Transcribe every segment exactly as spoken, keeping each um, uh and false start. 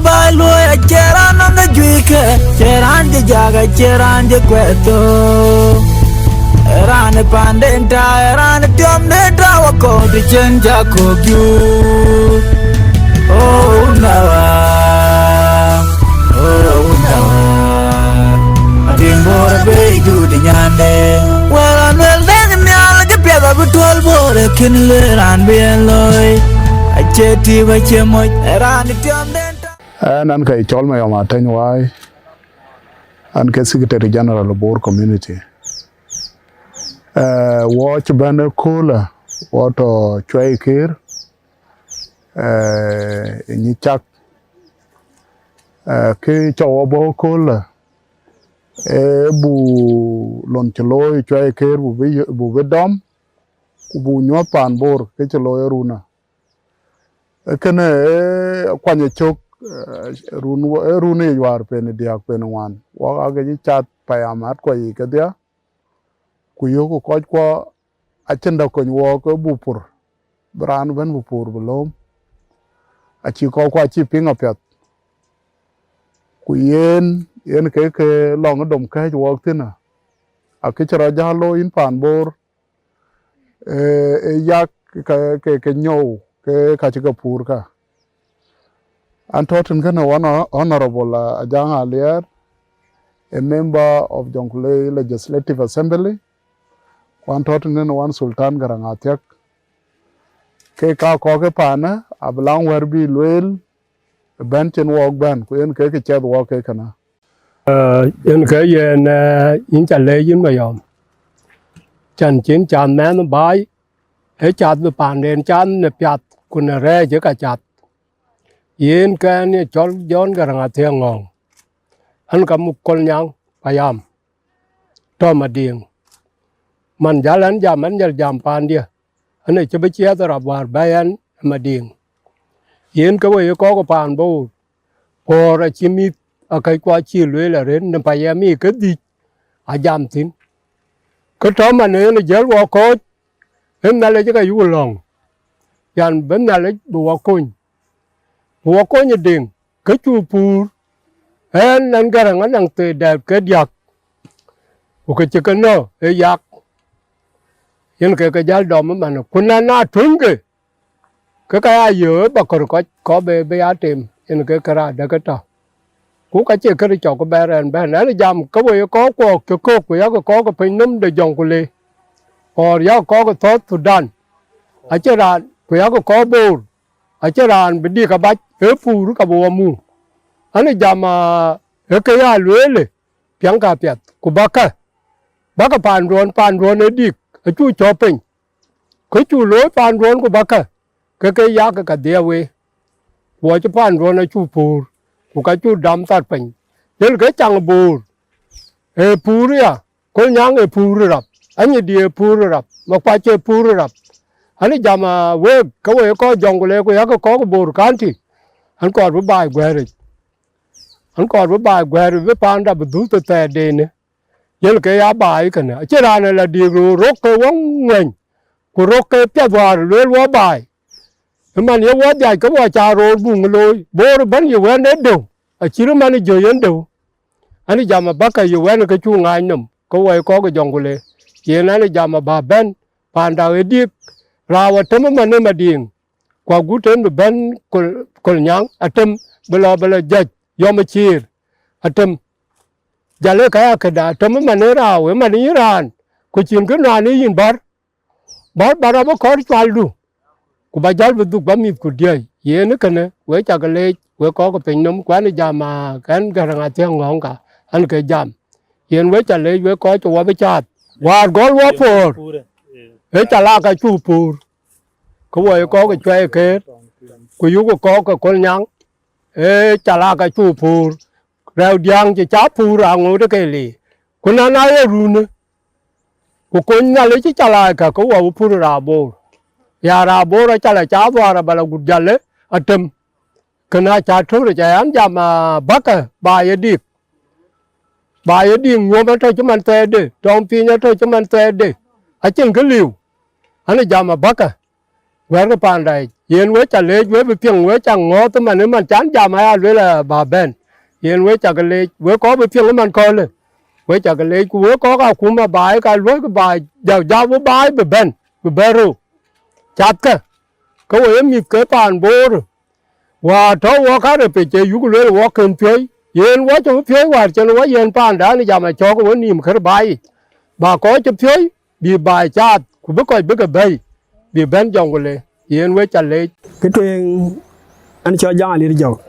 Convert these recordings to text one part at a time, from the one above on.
Baai luɔi acie raan nɔŋ ke juëc ke, cie raan cï jak, acie raan cï kuɛth thok. Raan ë panden ta, raan ë tiɔmden ta, wakɔ̈u të cïn jak kɔ̈k juur. Oh, no. Oh, no. Adïŋ Bor abï juur de nyande. Wɛ̈t raan wël dɛ̈ŋ nhial, acï piɛth abï tuɔl Bor, ë kën lueel raan bï en looi. Acie tïïp, acie moc, raan ë tiɔmden ta. Ɛn, an ke cɔl Mayɔm Ateny Wai, an ke Secretary General Bor Community. Eh, wɔ cï bɛ̈n ë köölë, wɔ tɔ̈ Cuɛi Keer, eh, ë Nyicak. Eh, kë cɔk wɔ bɔ̈ köölë, eh, bu lon cï looi Cuɛi Keer bu bï, bu bï dɔm, ku bu nyuɔ̈th paan Bor kë cï looi ë runë. Ee kënë, ee kuany ë cök, ee, run wɔ-, ee run yic wäär pen ë diäk pen ë ŋuan. Wɔk aake cï cath payam mat kuɔ yiic kedhia, ku yökku kɔckuɔ acïn dä kony wɔɔk ke bu pur, bï raan ëbɛ̈n bu pur bï lööm. Acï kɔckuɔ acï piŋ apiɛth. Ku yen, yen ke ke lɔŋ ë dom kɛ̈ɛ̈c wɔɔk thïn, akë cï rɔt jäl looi yïn paan Bor, ee, ee yak ke, ke, ke nyou, ke ka cï ke puur ka. An tɔ̈ tïn kënë wan Honorable, uh, Ajaŋ Aliɛɛr, a member of Jonglei Legislative Assembly, ku an tɔ̈ tïn kënë wan Sultan Garaŋ Athiäk. Ke ka kɔ̈k ë paanë, abï laŋ wɛ̈t bï lueel, bɛ̈n cïn wɔɔk bɛ̈n, ku yen ke kë ciɛth wɔɔk ke kënë. Eh, yen ke yen, eh, yïn ca leec yïn Mayɔm. Can cïn cath mɛnh baai, ee cath bï paanden cath në piath ku në rɛɛc ë ka cath. Yen ke ɛn ye cɔl Jɔn Garaŋ Athiäŋ Ŋɔ̈ɔ̈ŋ. Ɛn ka muk Kolnyaŋ payam, tɔ̈ Madiŋ. Man jäl ɛn jam, ɛn jäl jam paandiɛ̈. Ɛn acï bï ciɛth rap wäär bɛ̈ɛ̈i ɛn ë Madiŋ. Yen ke we ye kɔ̈k ë paan Bor, puɔ̈ɔ̈r acï mïth akäckuɔ acï lueel arëët në payam ë kedhïc, ajam thïn. Kë tɔ̈ man en ë jäl wɔ kɔ̈ɔ̈c, ë Nhialic ë ka yuk lɔ̈ŋ, yan bï Nhialic bï wɔ kony, bï wɔ kony ë Diŋ, kë cuk puur, ɛn, ɛn Garaŋ anaŋ thëëi dɛɛp ke diäk, ku kë cï ke nɔ̈k ë yak, yen ke ke jäl dɔm ëmën, ku na, na tunyke, ke ka ya yöök ë ba kɔ̈r kɔc, kɔc bï, bï ya tem, yen ke kërac dɛ̈ ke tɔ̈. Ku ka cie këde cɔk bɛ̈n rɛn bɛ̈n, ɛn jam ke we ye kɔ̈k kuɔɔk cï kök, ku yak kɔ̈k ë piny nɔm de Jonglei, or yak kɔ̈k ë South Sudan, acïn raan, ku yak kɔ̈k Bor, acïn raan bï dik abac, ee puur ka bï wɔ muk. Ɛn jam, aa, ee kë ya lueel, piɛŋkë apiɛth, ku bäkë, bäkë paanduɔ̈n, paanduɔ̈n ee dik, acuk cɔ̈p piny. Kë cuk looi paanduɔ̈n ku bäkë, ke ke yak ka dhiëëu wei. Ku acï paanduɔ̈n acuk puur, ku ka cuk dam thar piny. Yen ke caŋ Bor, ee puur ya, Kolnyaŋ ee puur rap, Anyidi ee puur rap, Makuac ee puur rap. Ɛn jam, aa, week, ke we ye kɔ̈k Jonglei ku yak kɔ̈k Bor County, ɛn kɔɔr bï baai guɛ̈ɛ̈ric. Ɛn kɔɔr bï baai guɛ̈ɛ̈ric, bï paanda bï dhuth ë thɛɛrdenë. Yen ke ya baai kënë. Acïn raan ë la dik röör rök ke wɔ ŋuɛ̈ny, ku rök ke piɛth wäär lueel wɔ baai. Ëmën ye wɔ dhiac ke wɔ ca röör buŋ looi, Bor ëbɛ̈n ye wɛ̈n ë dëu, acït ëmën ë jö yen dëu. Ɛn jam abäkë ye wɛ̈n ke cuk ŋaany nɔm, ke wɔ ye kɔ̈k ë Jonglei. Yen ɛn jam abä bɛ̈n, paanda ë dik, rau atem ëmën ë Madiŋ, ku agut en bï bɛ̈n Kol-, Kolnyaŋ, atem bï lɔ, bï lɔ jɔc, yɔm ë ciir, atem. Jal ë ka ya këda, atem ëmën ë rau, ëmën yïn raan, ku cïn kë nuan ë yïn bär, bär, bär abï kɔ̈r cualdu, ku ba jäl bï dhuk ba mïthku diëëi. Yen ë kënë, we cak leec, we kɔ̈k ë piny nɔm, ku ɛn jam, aa, ɛn Garaŋ Athiäŋ Ŋɔ̈ɔ̈ŋ ka, ɛn ke jam. Yen we ca leec, we kɔc cï wɔ bï caath. Wäär gɔl wɔ puur, ee ca la ka cuk puur, ke wɔ ye kɔ̈k ë Cuɛi Keer, ku yuk kɔ̈k ke Kolnyaŋ, ee ca la ka cuk puur. Rɛ̈u diäŋ cï ca puur aŋoot ke liu. Ku na, na ye runë, ku kony Nhialic cï ca la ka, ke wɔ bï puur rap Bor. Ya rap Bor aca la ca dhuar aba la gut jal ë atem. Kënë aca tök rec, ayan jam, aa, bäkë ba ye dik. Ba ye dik, nyuɔ̈th atɔ̈ cï man thɛɛrde, tɔŋ piny atɔ̈ cï man thɛɛrde. Acïn kë liu. Ɛn jam abäkë. wɛ̈ɛ̈rkë paanda yic. Yen we ca leec, we bï piŋ, we ca ŋɔ̈ɔ̈th ëmën, ëmën can jam aya lueel aba bɛ̈n. Yen we ca ke leec, we kɔ̈k bï piŋ ëmën kɔ̈lë. We ca ke leec, ku we kɔ̈k akuma baai ka luɔ̈ɔ̈ckë baai, jɔk jɔk we baai bï bɛ̈n, bï bɛ̈n rou. Cathkë, ke we ye mïth ke paan Boor. Wäär tɔ̈ wɔ karë pec, ee yuk lueel wɔ kën piööc, yen wɔ cï piööc wäär cïn wɔ yen paandan jam acɔ̈k we nïïm kër baai yic, ba kɔc cï piööc bï baai caath, ku bï kɔc bï ke bɛ̈i, bï bɛ̈n Jonglei, yen we ca leec. Kë tueŋ, ɛn cɔl Jaŋ Aliɛr Jɔk,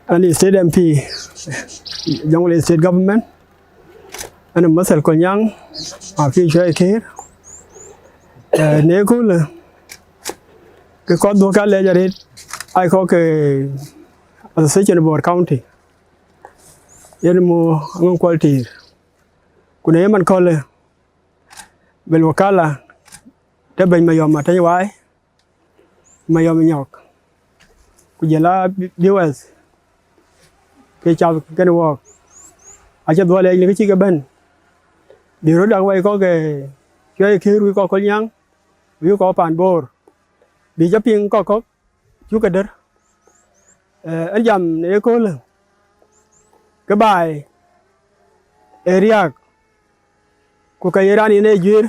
ɛn State M P, Jonglei State Government, ɛn Mathal Kolnyaŋ, ma fi cuai kër, eh, në ëköölë, ke kɔc dhuɔ̈k ka lɛc arëët, aa kɔc ke Association Bor County, yen mu Aŋɔŋ Kuɔl Tiir. Ku në ëmën kɔ̈lë, bï wakala të bɛ̈ny Mayɔm Atëny Waai, Mayɔm Nyɔk, ku jɔl a B-, B O S, ke cath kenë wɔɔk, acï dhuɔl lɛc në kë cï ke bɛ̈n, bï röt dak wɛ̈i kɔ̈k ke cuai kër, wïc kɔc Kolnyaŋ, wïc kɔc paan Boor, bï jɔ piŋ kɔc kɔ̈k cuk ke dɛ̈r. Eh, ɛn jam në ëköölë, ke baai ë riääk, ku ka ye raan yen ë juëër,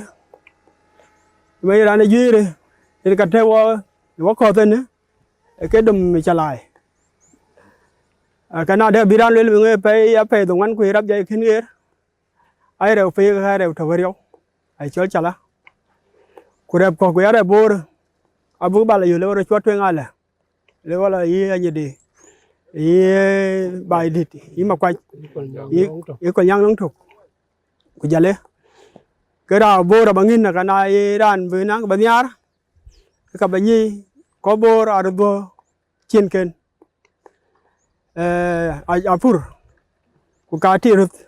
ma ye raan ë juëër, yen ka të wɔ, wɔ kɔ̈th ënë, ë ke dom ë ca laai. Ah, ka na dɛ bï raan lueel bï ŋö pɛɛi, apɛɛi dhoŋuan ku ye rap jai kën ɣer, ai rɛu pei ka rɛu tɔ̈ wëriɔu, ai cɔl cala. Ku rɛp kɔ̈k ku ya rɛp Boor, abuk bal ayö le wɔ rɔ cuɔt tueŋ alɛ, le wala yï Anyidi, yï Baidït, yï Makuac, yï, yï Kolnyaŋ nɔŋ tök. Ku jale, ke raan Boor aba ŋïn, ka na ye raan bï naŋ ba nhiaar, ke ka ba nyic kɔc Boor arëdhuɔ̈k cin ken. Eh, a, apur, ku ka tir röth.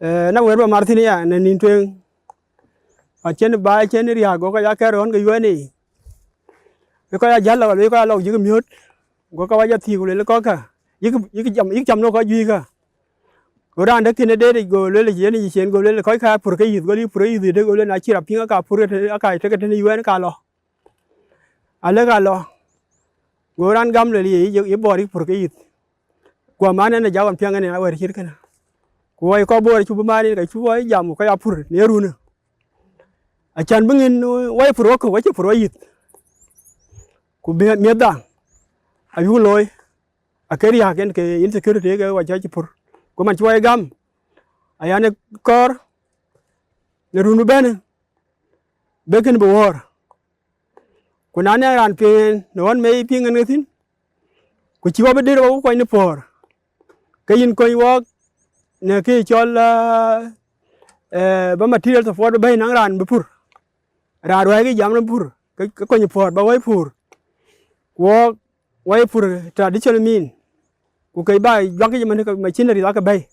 Eh, na wɛ̈t ba mar thïn ya, në nïn tueŋ, acïn baai cïn riääk, go kɔc aa kɛ̈r ɣɔn ke yuɛɛn yiic. Ke kɔc aa jäl lɔ, ke kɔc aa lɔ jikï miöt, go kɔc aa jɔ thiëëk, ku luelkï kɔckä, yïk, yïk cam, yïk cam në kɔc juëckä. Go raan dɛ̈ kënë deet yic, go lueel yen yic cien, go lueel kɔckä pur ke yïth, go lï pur ke yïth, go lueel na cï rap piŋ aka pur ke tënë, aka tëkë tënë yuɛɛn ka lɔ. Alëk alɔ, go raan gam lueel ye, ye, ye Boor yïk pur ke yïth. Ku aman ɛn ë jak ɣɔn piɛŋ ɛn ë awɛ̈ɛ̈r cït kënë. Ku wɔ ye kɔc Boor cuk bï maan yen ka cuk wɔ jam, ku kɔc aa pur në ye runë. Acän bï ŋïn wɔ ye pur wɔ kök, wɔ cï pur wɔ yïth. Ku bï miɛ̈thda ayuk looi, ake riääk yen ke insecurity ke wɔ cä cï pur. Ku man cï wɔ ye gam, ayan ë kɔɔr në run bï bɛ̈n, bï kën bï wɔ̈ɔ̈r. Ku na nɛŋ raan piŋ në ɣɔn mei piŋ en ke thïn, ku cï wɔ bï dïr wɔ kuɔny në puɔ̈ɔ̈r, ke yïn kony wɔɔk në kë cɔl, eh, eh, ba material support bï bɛ̈i naŋ raan bï pur. Raan ruääi ke jam në pur, ke, ke kony puɔ̈ɔ̈r ba wai pur. Ku wɔɔk wai pur traditional mean. Ku ke ba juak yic man ke machinery ake bɛ̈i.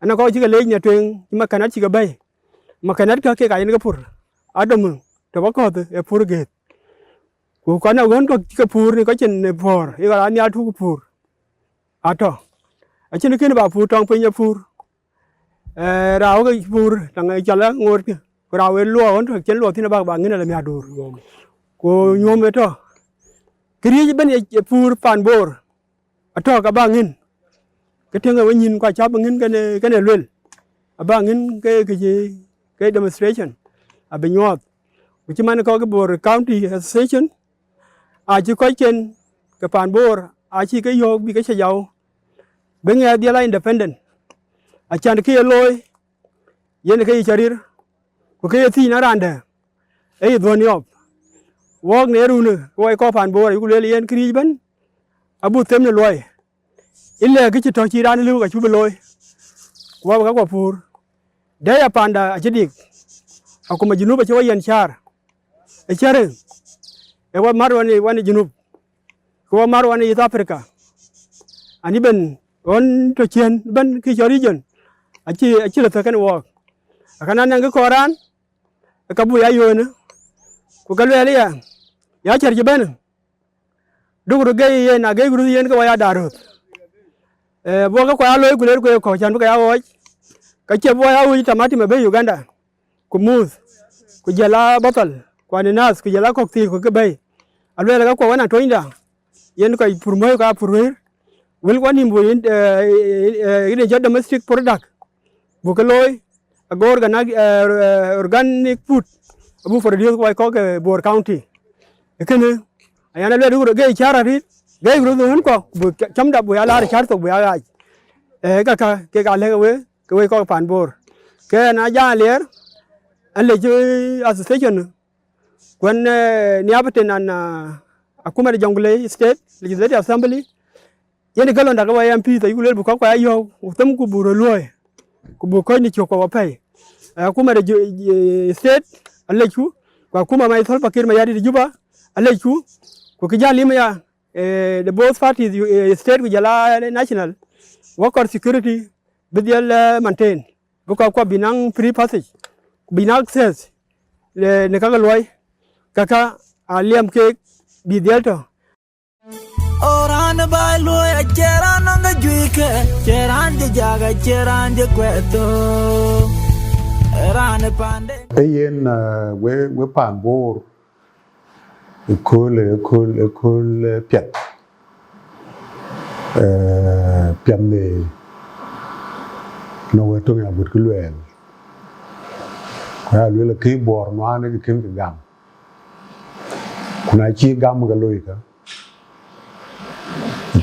Ana kɔc cï ke leec në tueŋ, cï makanat cï ke bɛ̈i. Makanat kä kek ayen ke pur. Adomu tɔ̈ ba kɔ̈th ë pur gëëth. Ku kɔn a ɣön kɔ̈k cï ke pur në kɔc cin në puɔ̈ɔ̈r, ye ɣɔn raan nhial tuk pur. Atɔ̈. Acïn kën ba pur tɔŋ piny ë pur. Eh, rau ke pur, taŋ ë cɔl aŋoot kë. Ku rau ë luɔɔ ɣön tɔ̈ cin luɔɔ thïn abak ba ŋïn ala miadur. Ku nyuɔm ë tɔ̈. Këriëëc ëbɛ̈n ye, ye pur pan Boor. Atɔ̈ ka ba ŋïn, ke tïŋ ë wenyïn ku acä bï ŋïn kënë, kënë luel, aba ŋïn ke, ke cï, ke demonstration abï nyuɔɔth. Ku cï man kɔc ke Bor County Association, acï kɔcken ke pan Bor acï ke yɔ̈ɔ̈k bï ke cä jau, bï ŋɛk dhiɛl a independent, acän kë ye looi, yen ke yï cä rir, ku ke ye thiic na raan dɛ̈, ee yï dhuɔ̈n yɔ̈ɔ̈p. Wɔɔk në runë, ke wɔ ye kɔc pan Bor, ayuk lueel yen këriëëc ëbɛ̈n, abuk them në luɔi. Ëlë kë cï tɔ̈ cï raan lëu ka cuk bï looi, ku wɔ bï käkua puur. Dɛ̈ ya panda acï dik, akuma Junub acï wɔ yiɛn cäär. Ë cäri, ë wɔ mär wan ë, wan ë Junub, ku wɔ mär wan ë East Africa. Ani ben ɣɔn tɔ̈ ciën ben kë cɔl region, acï, acï lɔ thök kenë wɔɔk. Akëna nɛŋ kë kɔɔr raan, ë ka buk ya yöönë, ku ka luɛɛl aya, ya cär cï bɛ̈n, duk röt gɛi yen, na gɛi röt yen ke wɔ ya daat röt. Eh, buk ke kua ya looi ku ler ku ye kɔ̈u cän bï ke ya ɣɔɔc, ka cie buk ya ɣööc tamatim abëë Uganda, ku muth, ku jël a bathal, ku ananas, ku jɔl a kɔ̈k thiin ku ke bɛ̈i. Aluɛɛl ka kuɔ wën atuɔnyda, yen kɔc pur mɔ̈i ka pur wëër. Wël kuɔ nïm bï yen, eh, eh, eh, yen jɔ domestic product, buk ke looi, ago organic, eh, eh, organic food, abuk produce kɔc kɔ̈k ke Bor County. Ee kënë, ayan aluɛɛl röt ge car arït, ge röt ɣön kɔ̈k, buk cämda buk ya laar car thok buk ya ɣaac. Eh, kaka, kek aa lɛ̈k we, ke we kɔc pan Bor. Ke na jɔ aliɛɛr, an lec, eh, association, kuɛn, eh, niapeten an, ah, akuma de Jonglei State Legislative Assembly, yen ke lɔn dak ke wa M Ps ayuk lueel bï kɔ̈k kua yɔ̈ɔ̈k, ku themku buk röt luɔ̈ɔ̈i, ku buk kɔc në cök kua wa pɛ̈i. Eh, akuma de ju-, eh, state alecku, ku akuma mac Salva Kiir Mayardit Juba alecku, ku kë jal lim ya, eh, the both parties, eh, state ku jɔl a national, wa kɔɔr security bï dhiɛl, eh, maintain, bï kɔc kuɔ bï naŋ free passage, ku bï naŋ access, eh, në käke luɔi, käkä aliɛm keek bï dhiɛl tɔ̈. O raan ë baai luɔi acie raan nɔŋ ke juëc ke, cie raan cï jak, acie raan cï kuɛth thok, ë raan ë pande. Ee yen, eh, we, we pan Bor, ëkööl, ëkööl, ëkööl, eh, piɛth. Eh, piɛth në, në wɛ̈t töŋ ya bï kë luɛɛl. Ku ya lueel akëc Bor nuaan ë kë kën kë gam. Ku na cï gam ke loi kä,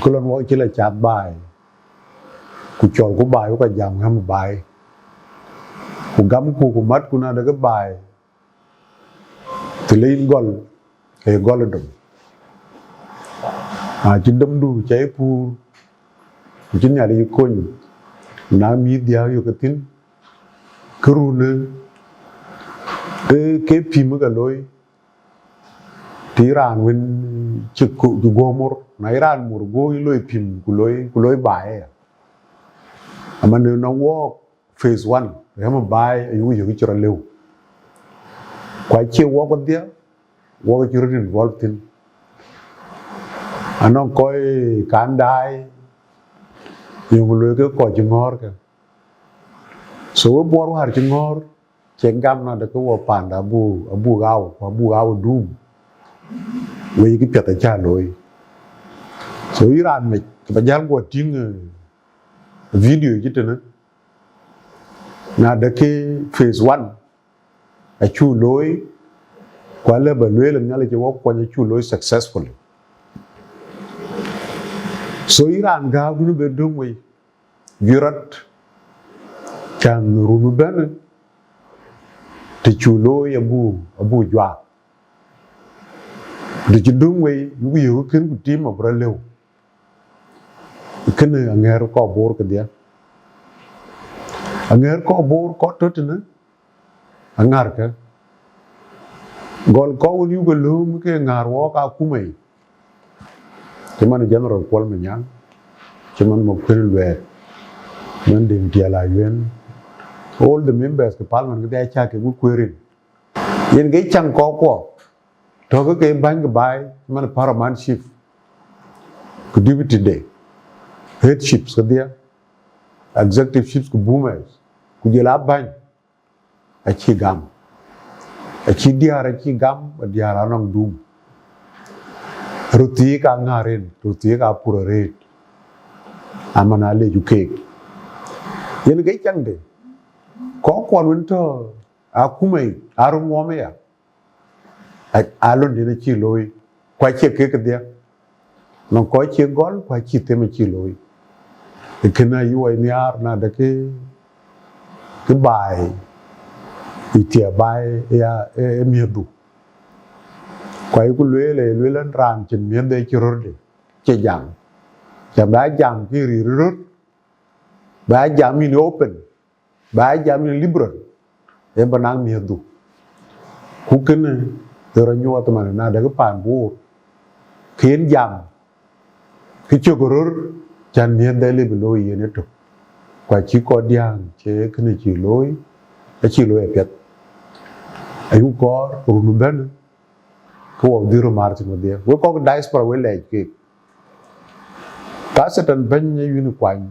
ku lɔn wɔ cï la cath baai, ku cɔlku baai, ku ka jam ɣäm baai. Ku gamku, ku matku na de ke baai, të le yïn gɔl, ee gɔl ë dom. Na cï domdu cä ye puur, ku cï Nhialic kony, na mïth diäk yök ke thïn, ke run ë, ee ke pïïm ke looi, të raan wën cï ku-, cï guɔ mor, na ye raan mor guɔ yï loi pïïm ku loi, ku loi baai aya. Aman në nɔŋ wɔɔk, phase one, rɛ̈m ë baai ayuk yök cï rɔt lëu. Ku acie wɔk kedhie, wɔk cï rɔt involve thïn. Anɔŋ kɔc kan daai, yöŋ lueel ke kɔc cï ŋɔ̈ɔ̈r ke. So we Bor wäär cï ŋɔ̈ɔ̈r, cie gam na de ke wɔ panda abu, abu ɣau, ku abu ɣau dum. We yï kë piɛth acä looi. So yï raan mec, ke ba jäl guɔ tïŋ, eh, video cï tënë. Na de ke phase one, acu looi, ku alë ba lueel Nhialic cï wɔ kuɔny acu looi successfully. So yï raan gääu dun be döŋ wei, juëc rɔt, can run bɛ̈n, të cu looi abu, abu juak. Të cï döŋ wei, yï ku yök kën ku tim abï rɔt lëu. Kënë aŋɛ̈r kɔc Bor kedhie. Aŋɛ̈r kɔc Bor kɔc tɔ̈ tënë, aŋäärkë. Gɔl kɔc wën yuk ke lööm ke ŋäär wɔɔk akuma yic. Cï man General Kuɔl Manyaŋ, cï man Makuën Luɛɛt, man Deŋ Tiɛl Ayuën, all the members ke parliament kedhie acä ke ku kueer rin. Yen ke caŋ kɔckuɔ, tɔ̈ ke ke bäny ke baai, man paramount chief, ku deputy de, head chiefs kedhie, executive chiefs ku boomers, ku jɔl a bäny, acï gam. Acï diäär acï gam, diäär anɔŋ dum. Röt thiëëk aŋäär en, röt thiëëk apur arëët. Aman alecu keek. Yen ke caŋde, kɔckuɔn wën tɔ̈ akuma yic, aröt ŋuɔm aya. A, alönden acï looi, ku acie kek kedhie. Nɔŋ kɔc cie gɔl, ku acï them acï looi. Ee kënë ayï wɔ nhiaar na de ke, ke baai, ë tiɛ baai ya, ë, ë miëthdu. Ku ayï ku lueel, ee lueel an, raan cïn miëthde cï rötde, cie jam. Ca bä jam ke rïïr röt, bä jam in open, bä jam in liberal, ee bä naŋ miëthdu. Ku kënë ë rɔt nyuɔɔth man na de ke pan Bor, ke yen jam, ke cök röt, can miëthde lëu bï looi yen etök. Ku acï kɔc diäŋ cï kënë cï looi, acï looi apiɛth. Ayuk kɔɔr run bɛ̈n, ke wɔ dhil röt määr thïn wedhie. Wek kɔc diaspora we lɛɛc keek. Ka Satan bɛ̈ny ë yïn kuany,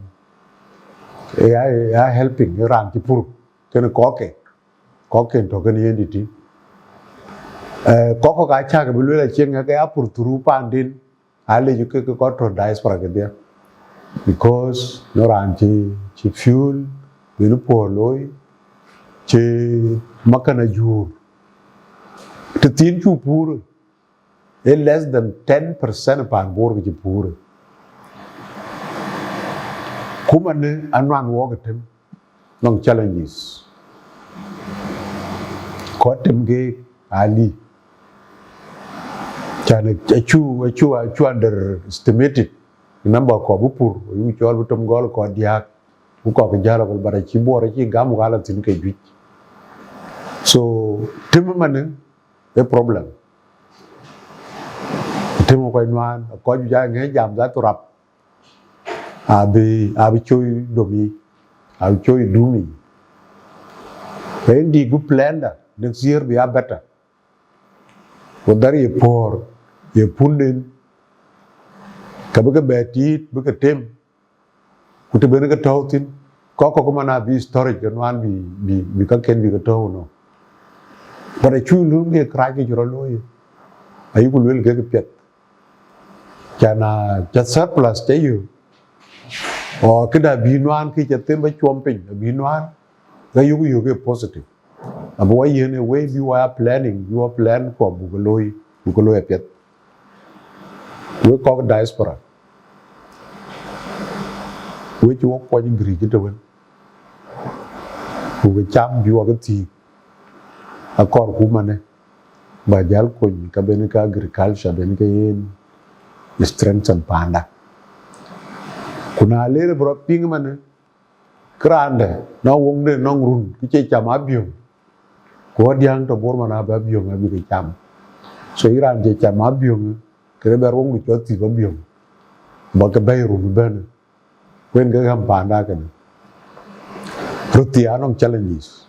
ë ya, ë ya helping, ë raan cï pur, kënë kɔ̈kke, kɔ̈kken tɔ̈ kënë yen dït tï. Eh, kɔc kɔ̈k aa cäk bï lueel acie ŋɛk ë apur through paanden, aa lec ke ke kɔc tɔ̈ diaspora kedhie. Because no raan cï, cï fuel, bïn puɔ̈r looi, cï makana juur. Të thiin cuk puur, ee less than ten percent paan Bor ke cï puur. Ku manë anuan wɔɔk ë tem, nɔŋ challenges. Kɔc tem ke ali. Can acu, acu, acu underestimated number kɔc bï pur, ayuk cɔl bï tem gɔl kɔc diäk, ku kɔc ke jäl akɔl, but acï Bor acï gam, ku ka la thïn ke juëc. So tem manë ë problem. Tem kɔc nuan, kɔc juëc aa ŋɛk jam that rap. Abï, abï cooi dom yic, abï cooi dum yic. Ke yïn dï bï plan da next year bï ya better. Whether ye puɔ̈r, ye punden, ka bï ke bɛ tiit, bï ke tem, ku të ben ke tɔ̈u thïn, kɔc kɔ̈k man abï storage ke nuan bï, bï, bï kaken bï ke tɔ̈u nɔ. But acu lööm ke kërac ke cï rɔt looi, ayuku lueel ke ke piɛth. Can a ca surplus ca yök, or këda bï nuan kë ca them ba cuɔm piny, abï nuan, ka yök yök ke positive. Abï wa yiën ë wei bï wa ya planning, bï wa plan kɔc buk ke looi, buk ke looi apiɛth. Wek kɔc diaspora, wek cï wok kuɔny gërïc të wën, buk ke cam bï wa ke thiëk, akɔɔr ku manë, ba jäl kony ka ben ke agriculture, ben ke yen strengthen panda. Ku na ler bï rɔt piŋ manë, kë raan dɛ̈ nɔŋ woŋde nɔŋ run, kë cie cam abiöŋ, ku adiäŋ tɔ̈ Bor man abï abiöŋ abï ke cam. So yïn raan cie cam abiöŋ, këde bɛ roŋdu cɔl thiëp abiöŋ, ba ke bɛ̈i run bɛ̈n, kuen ke gäm panda kënë. Röt thii anɔŋ challenges.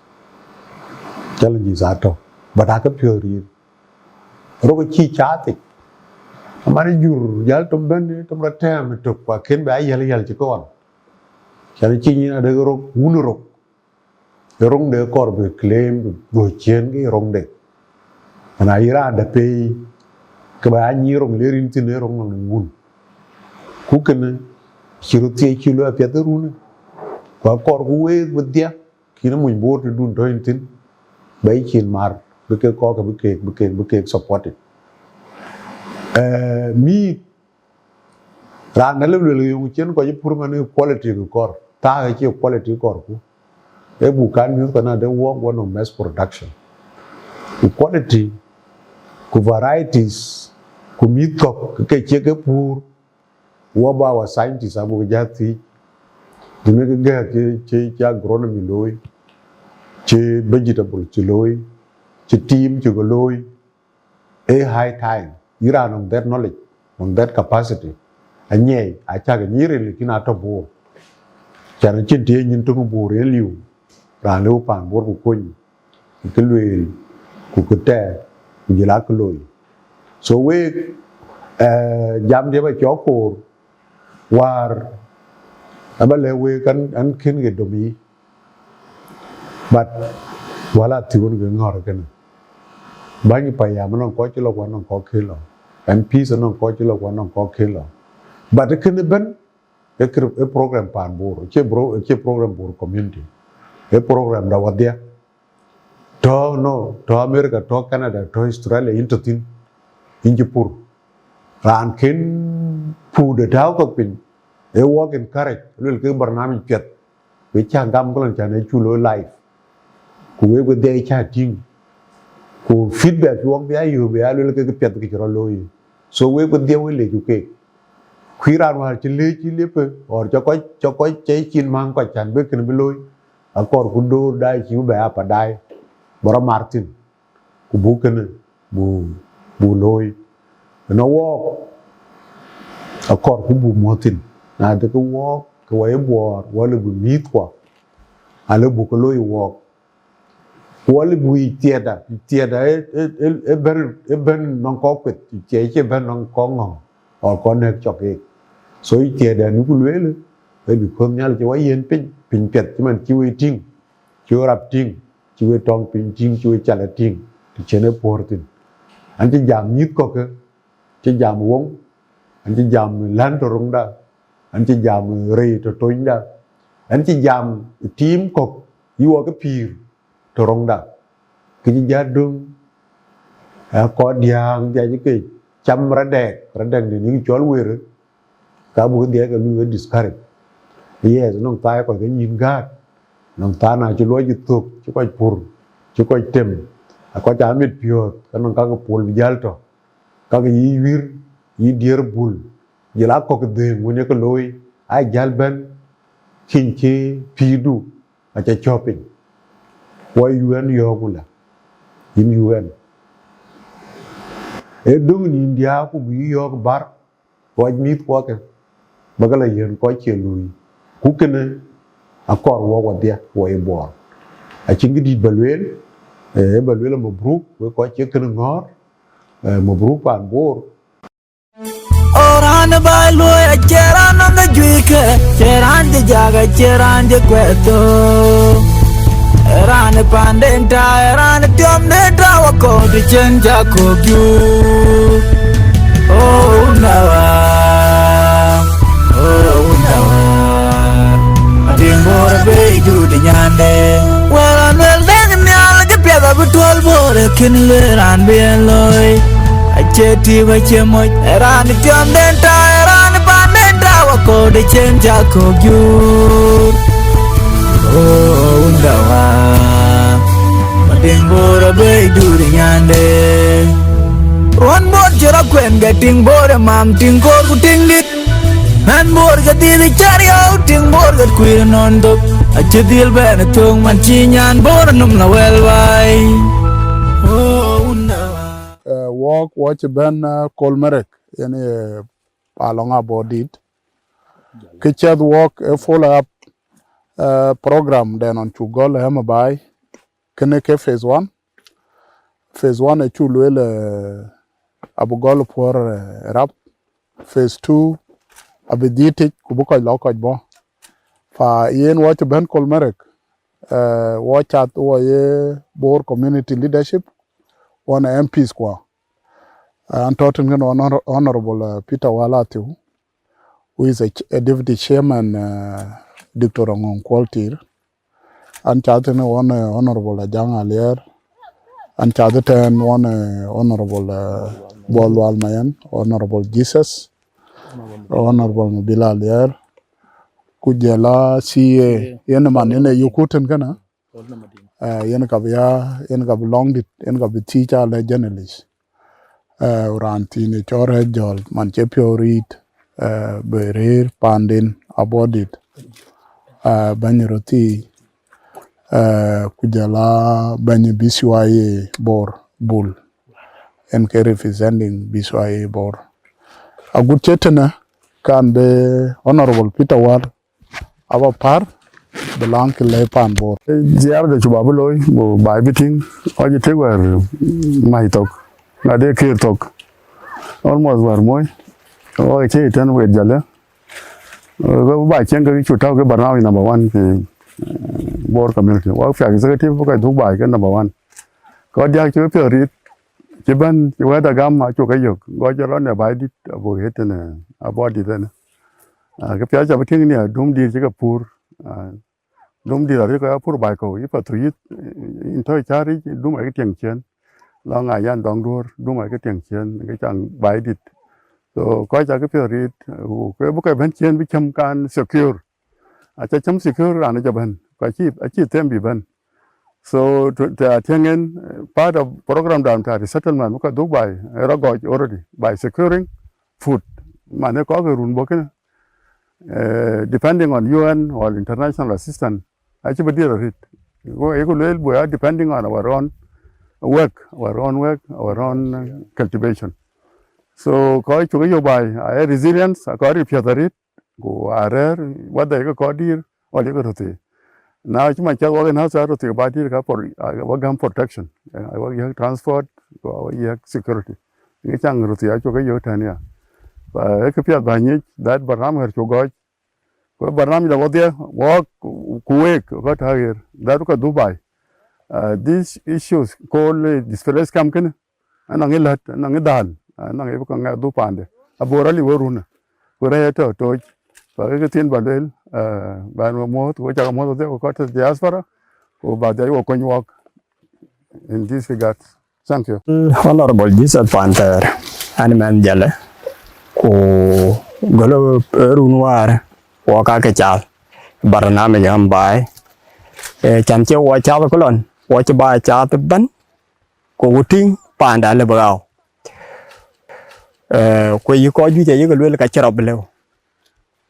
Challenges atɔ̈, but akë piɔ̈ɔ̈th riir. Rok acï caath yic. Aman jur jäl tom bɛ̈n, tom rɔt tɛ̈ɛ̈m ë tök, ku akën bɛ ayäl yäl cï kɔn. Can cï nyin adek rok, wun rok. Ë roŋde kɔɔr bï claim, bï dhuɔ̈k ciëën ke ë roŋde. Ana yï raan dɛ̈ pei, ke ba ya nyïïr roŋ le rin thïn ë roŋ nɔŋ wun. Ku kënë cï röt thiëëc cï looi apiɛth ë runë. Ku akɔɔr ku week bï dhia, kïn muny Bor të dun tɔ̈ yïn thïn, ba yï cin mar, bï kek kɔɔr ke bï kek, bï kek, bï kek supported. Eh, mïïth, raan dɛ̈ lëu luel yöŋ cïn kɔc pur man ë quality kë kɔɔr, thaa ë cie quality kɔɔr ku. Ë buk kan mïïth kɔn adë wɔk wɔ nɔŋ mass production. Ku quality, ku varieties, ku mïïth kɔ̈k ke cie ke pur, wɔ ba wa scientist abuk jä thiëc. Dunë ke gɛ̈ɛ̈k cï, cï, cï agronomy looi, cï vegetable cï looi, cï tim cï ke looi, ë high time. Yïn raan nɔŋ that knowledge, nɔŋ that capacity. Anyiɛɛi, acäk nyïïr rin, lakin atɔ̈ Bor. Can acïn të ye nyin töŋ Bor ë liu, raan lëu paan Bor ku kony, ku kë lueel, ku kë tɛɛr, ku jël akë looi. So week, eh, jam diɛ̈ ba cɔk koor, wäär, aba lɛ̈k week an, an kën ke dom yï. But wala thiun ke ŋɔ̈r kënë. Bäny payam nɔŋ kɔc cï lɔ ku anɔŋ kɔc kën lɔ. M Ps nɔŋ kɔc cï lɔ ku anɔŋ kɔc kën lɔ. But kënë ëbën, ë kër-, ë program paan Bor, cie bro-, cie program Bor community. Ë program da wadhia. Tɔ̈ no, tɔ̈ America, tɔ̈ Canada, tɔ̈ Australia, yïn tɔ̈ thïn, yïn cï pur. Raan kën pur de tääu thok piny, ë wɔk encourage, luel ke barnamij piɛth. Ku cä gam kë lɔn can ë cu looi live. Ku wek wedhie cä tïŋ. Ku feedback cï wɔk bï ya yök bï ya luel ke kë piɛth kë cï rɔt looi. So wek wedhie we lec ku keek. Ku yïn raan wäär cï lëëc cï liepë, or cä kɔc, cä kɔc cä cin maŋ kɔc can bï kënë bï looi. Akɔɔr ku door daai cï bï bɛ apa daai. Bä rɔt mar thïn. Ku buk kënë, bu, bu looi. Ënɔ wɔɔk, akɔɔr ku bu muɔ̈th thïn. Na dëkë wɔɔk, ke wɔ ye Buɔɔr, wɔ lë bï mïïthkua, alë buk ke looi wɔɔk. Ku wɔ lë bï yic thiɛɛtda, thiɛɛtda ë, ë, ë, ë bɛ̈n, ë bɛ̈n nɔŋ kɔc kueth, thiɛɛt cie bɛ̈n nɔŋ kɔc ŋɔ̈ŋ, or kɔc nɛ̈k cɔk keek. So yic thiɛɛtda nu ku lueel, ë because Nhialic cï wɔ yiën piny, piny piɛth cï man cï wek tïŋ, cï wek rap tïŋ, cï wek tɔŋ piny tïŋ, cï wek cal tïŋ, të cïn ë puɔ̈r thïn. An cï jam mïth kɔ̈k, cï jam woŋ, an cï jam län tɔ̈ roŋda, an cï jam rëi tɔ̈ tonyda, an cï jam tiim kɔ̈k yï wɔ ke pïïr tɔ̈ roŋda. Kë cï jat döŋ, ë kɔc diääŋ dhiac ke cam radɛk, radɛk de nïk cɔl wërë, ka buk dhiac ke lui discourage. Yes, nɔŋ thaai kɔc ke nyïn gäät, nɔŋ thaar na cï luɔi cï thök, cï kɔc pur, cï kɔc tem, a kɔc amit piɔ̈ɔ̈th, ke nɔŋ kakë pol bï jäl tɔ̈. Kakë yï wïr, yï diëër bul, jël a kɔ̈k dhëëŋ wën ye ke looi, a jäl bɛ̈n, cïn cï pïïrdu aca cɔ̈p piny. Wɔ U N yɔ̈ɔ̈k wula, yïn U N. Ee döŋ nïn diääk ku bï yɔ̈ɔ̈k bär, kɔc mïth kuɔkë, bä ke la yiɛ̈n kɔc cie luui. Ku kënë akɔɔr wɔ wadhia wɔ ye Bor. Acïn kë dït bä lueel, ee bä lueel mabruk, wek kɔc cie kënë ŋɔ̈ɔ̈r, ee mabruk paan Bor. O raan ë baai luɔi acie raan nɔm de juëc ke, cie raan cï jak, acie raan cï kuɛth thok. Raan ë panden ta, raan ë tiɔmden ta, wakɔ̈u të cïn cak kök juur. O wunda wa, o wunda wa, Madiŋ Bor abï jur de nyande. Wɛ̈l anuel däŋ nhial, cï piɛth abï tuɔl Bor, ee kën lueel raan bï en looi. Acie tïïp acie moc, ee raan ë tiɔmden ta, ee raan ë panden ta, wakɔ̈u të cïn cak kök juur. O wunda wa, Madiŋ Bor abï jur de nyande. Ruɔ̈n Bor cï rɔt kuɛn ke tïŋ Bor ë mam, tïŋ koor ku tïŋ dït. Mɛn Bor ke dhil ë cär yɔu, tïŋ Bor ke kuïïr ënɔn dhök. Acï dhil bɛ̈n ë thöŋ man cï nyan Bor nɔm la wɛl baai. O wunda wa. Eh, wɔk, wɔ cï bɛ̈n, eh, Kolmerek, yen ye Palɔŋ Abɔ̈ Dït. Kë cɛth wɔk ë follow up, eh, program den ɣɔn cuk gɔl ë Hɛ̈m ë Baai. Kënë ke phase one. Phase one acuk lueel, eh, abï gɔl puɔ̈r, eh, rap. Phase two abï dhil tic ku bï kɔc lɔ kɔc bɔ̈. Fa yen wɔ cï bɛ̈n Kolmerek, eh, wɔ cath wɔ ye Bor community leadership, wɔ në M Ps kuɔ. Eh, an tɔ̈ tïŋ kën Honor-, Honorable, eh, Peter Wal Athiu, who is a ch-, a deputy chairman, eh, Doctor Aŋɔŋ Kuɔl Tir. An cath tënë ɣɔn, eh, Honorable Ajaŋ Aliɛɛr. An cath tɛ̈n ɣɔn, eh, Honorable, eh, Bol Lual Mayen, Honorable Jesus, Honorable Mabil Aliɛɛr. Ku jɔl a C A, yen man yen ë yökku tën kënë. Eh, yen ka bï ya, yen ka bï lɔŋ dït, yen ka bï thiëc alɛ journalist. Eh, raan thiin ë cɔl Rɛ̈c Jɔl, man cï piɔ̈u riit, eh, bï rëër panden Abɔ̈ Dït, eh, bɛ̈ny röthii, eh, ku jɔl a bɛ̈ny B C Y A Bor Bul, en ke representing B C Y A Bor. Agut cï tënë, kan bï Honorable Peter Wal, aba pär, bï laŋ kë lɛ̈i paan Bor. Ziara de cuk bä bï looi, go baai bï tïŋ, ɣɔc ë tëk wɛ̈ɛ̈r mäi thok, na de kër thok. Almost wɛ̈ɛ̈r moi, ɣɔc ë tëk tën wek jɔlë. Go baai cieŋ ke cuk tääu ke barnamij number one ke, eh, Bor community. Wak piath executive bï kɔc dhuk baai ke number one. Kɔc diäk cï ke piɔ̈ɔ̈th riit, cï bɛ̈n, cï wɛ̈ɛ̈t agam acuk ke yök. Go jɔl rɔt në baai dït, abuk ɣet tënë, Abɔ̈ Dït tënë. Ah, kë piath ca bï tïŋ nia, dum dït cï ke pur. Ah, dum dït arëk ke ya pur baai kɔ̈u, yï Pathuyith, yïn tɔ̈ cäär yic, dum ayï ke tiɛŋ ciëën. Lɔŋ Ayan Dɔŋ Duɔ̈ɔ̈r, dum ayï ke tiɛŋ ciëën, ke caŋ baai dït. So, kɔc ca kë piɔ̈ɔ̈th riit, ku ke bï ke bɛ̈n ciëën bï cäm kan secure. Aca cäm secure raan aca bɛ̈n, ku acï, acï them bï bɛ̈n. So, të, të atiëŋ en, eh, part of program dan ta resettlement, bï ke dhuk baai, eh, rɔt gɔc already, by securing food. Man ë kɔc ke run bɔ̈ kënë, eh, depending on U N or international assistance, acï bï diɛɛr arëët. Go, yeku lueel, we are depending on our own work, our own work, our own, uh, cultivation. So, kɔc cuk yök baai, a resilience, a kɔc ril piɛth arëët, ku a rɛ̈ɛ̈r, whether yekë kɔc dïïr, or yekë röthii. Na cï man cath wak en hasa röthii ba dïïr ka por, a, wak gäm protection, a, wak yiëk transport, ku wak yiëk security. Ŋic caŋ röthii acuk ke yök tɛ̈n ya. Ba, ee kë piɛth ba nyic, that barnamij ɣer cuk gɔ̈c. Ku barnamij la wodhie, wok, ku week, ku tääu ɣer, that ku Dubai. Uh, these issues called, uh, displaced camp kënë, anɔŋ ë lät, anɔŋ ë dhal, anɔŋ ë bï ke ŋɛk dhuk paande. Abor aliu ë run, ku rɛ̈c ë tɔ̈ tooc. Fa ke kë thiin ba lueel, eh, ba muɔ̈th, ku cak muɔ̈th dhiau ku kɔc tɔ̈ diaspora, ku ba dhiau wo kony wɔk in this regard. Thank you. Honorable Jesus Panther, an mɛn Jale, ku gɔl run wäär, wɔ ka ke cath, barnamij am baai. Eh, can cï wɔ cath ku lɔn, wɔ cï baai cath ëbɛ̈n, ku ku tïŋ paanda lëbï ɣau. Eh, ku yï kɔc juëc ayï ke lueel ka cï rɔt bï lëu.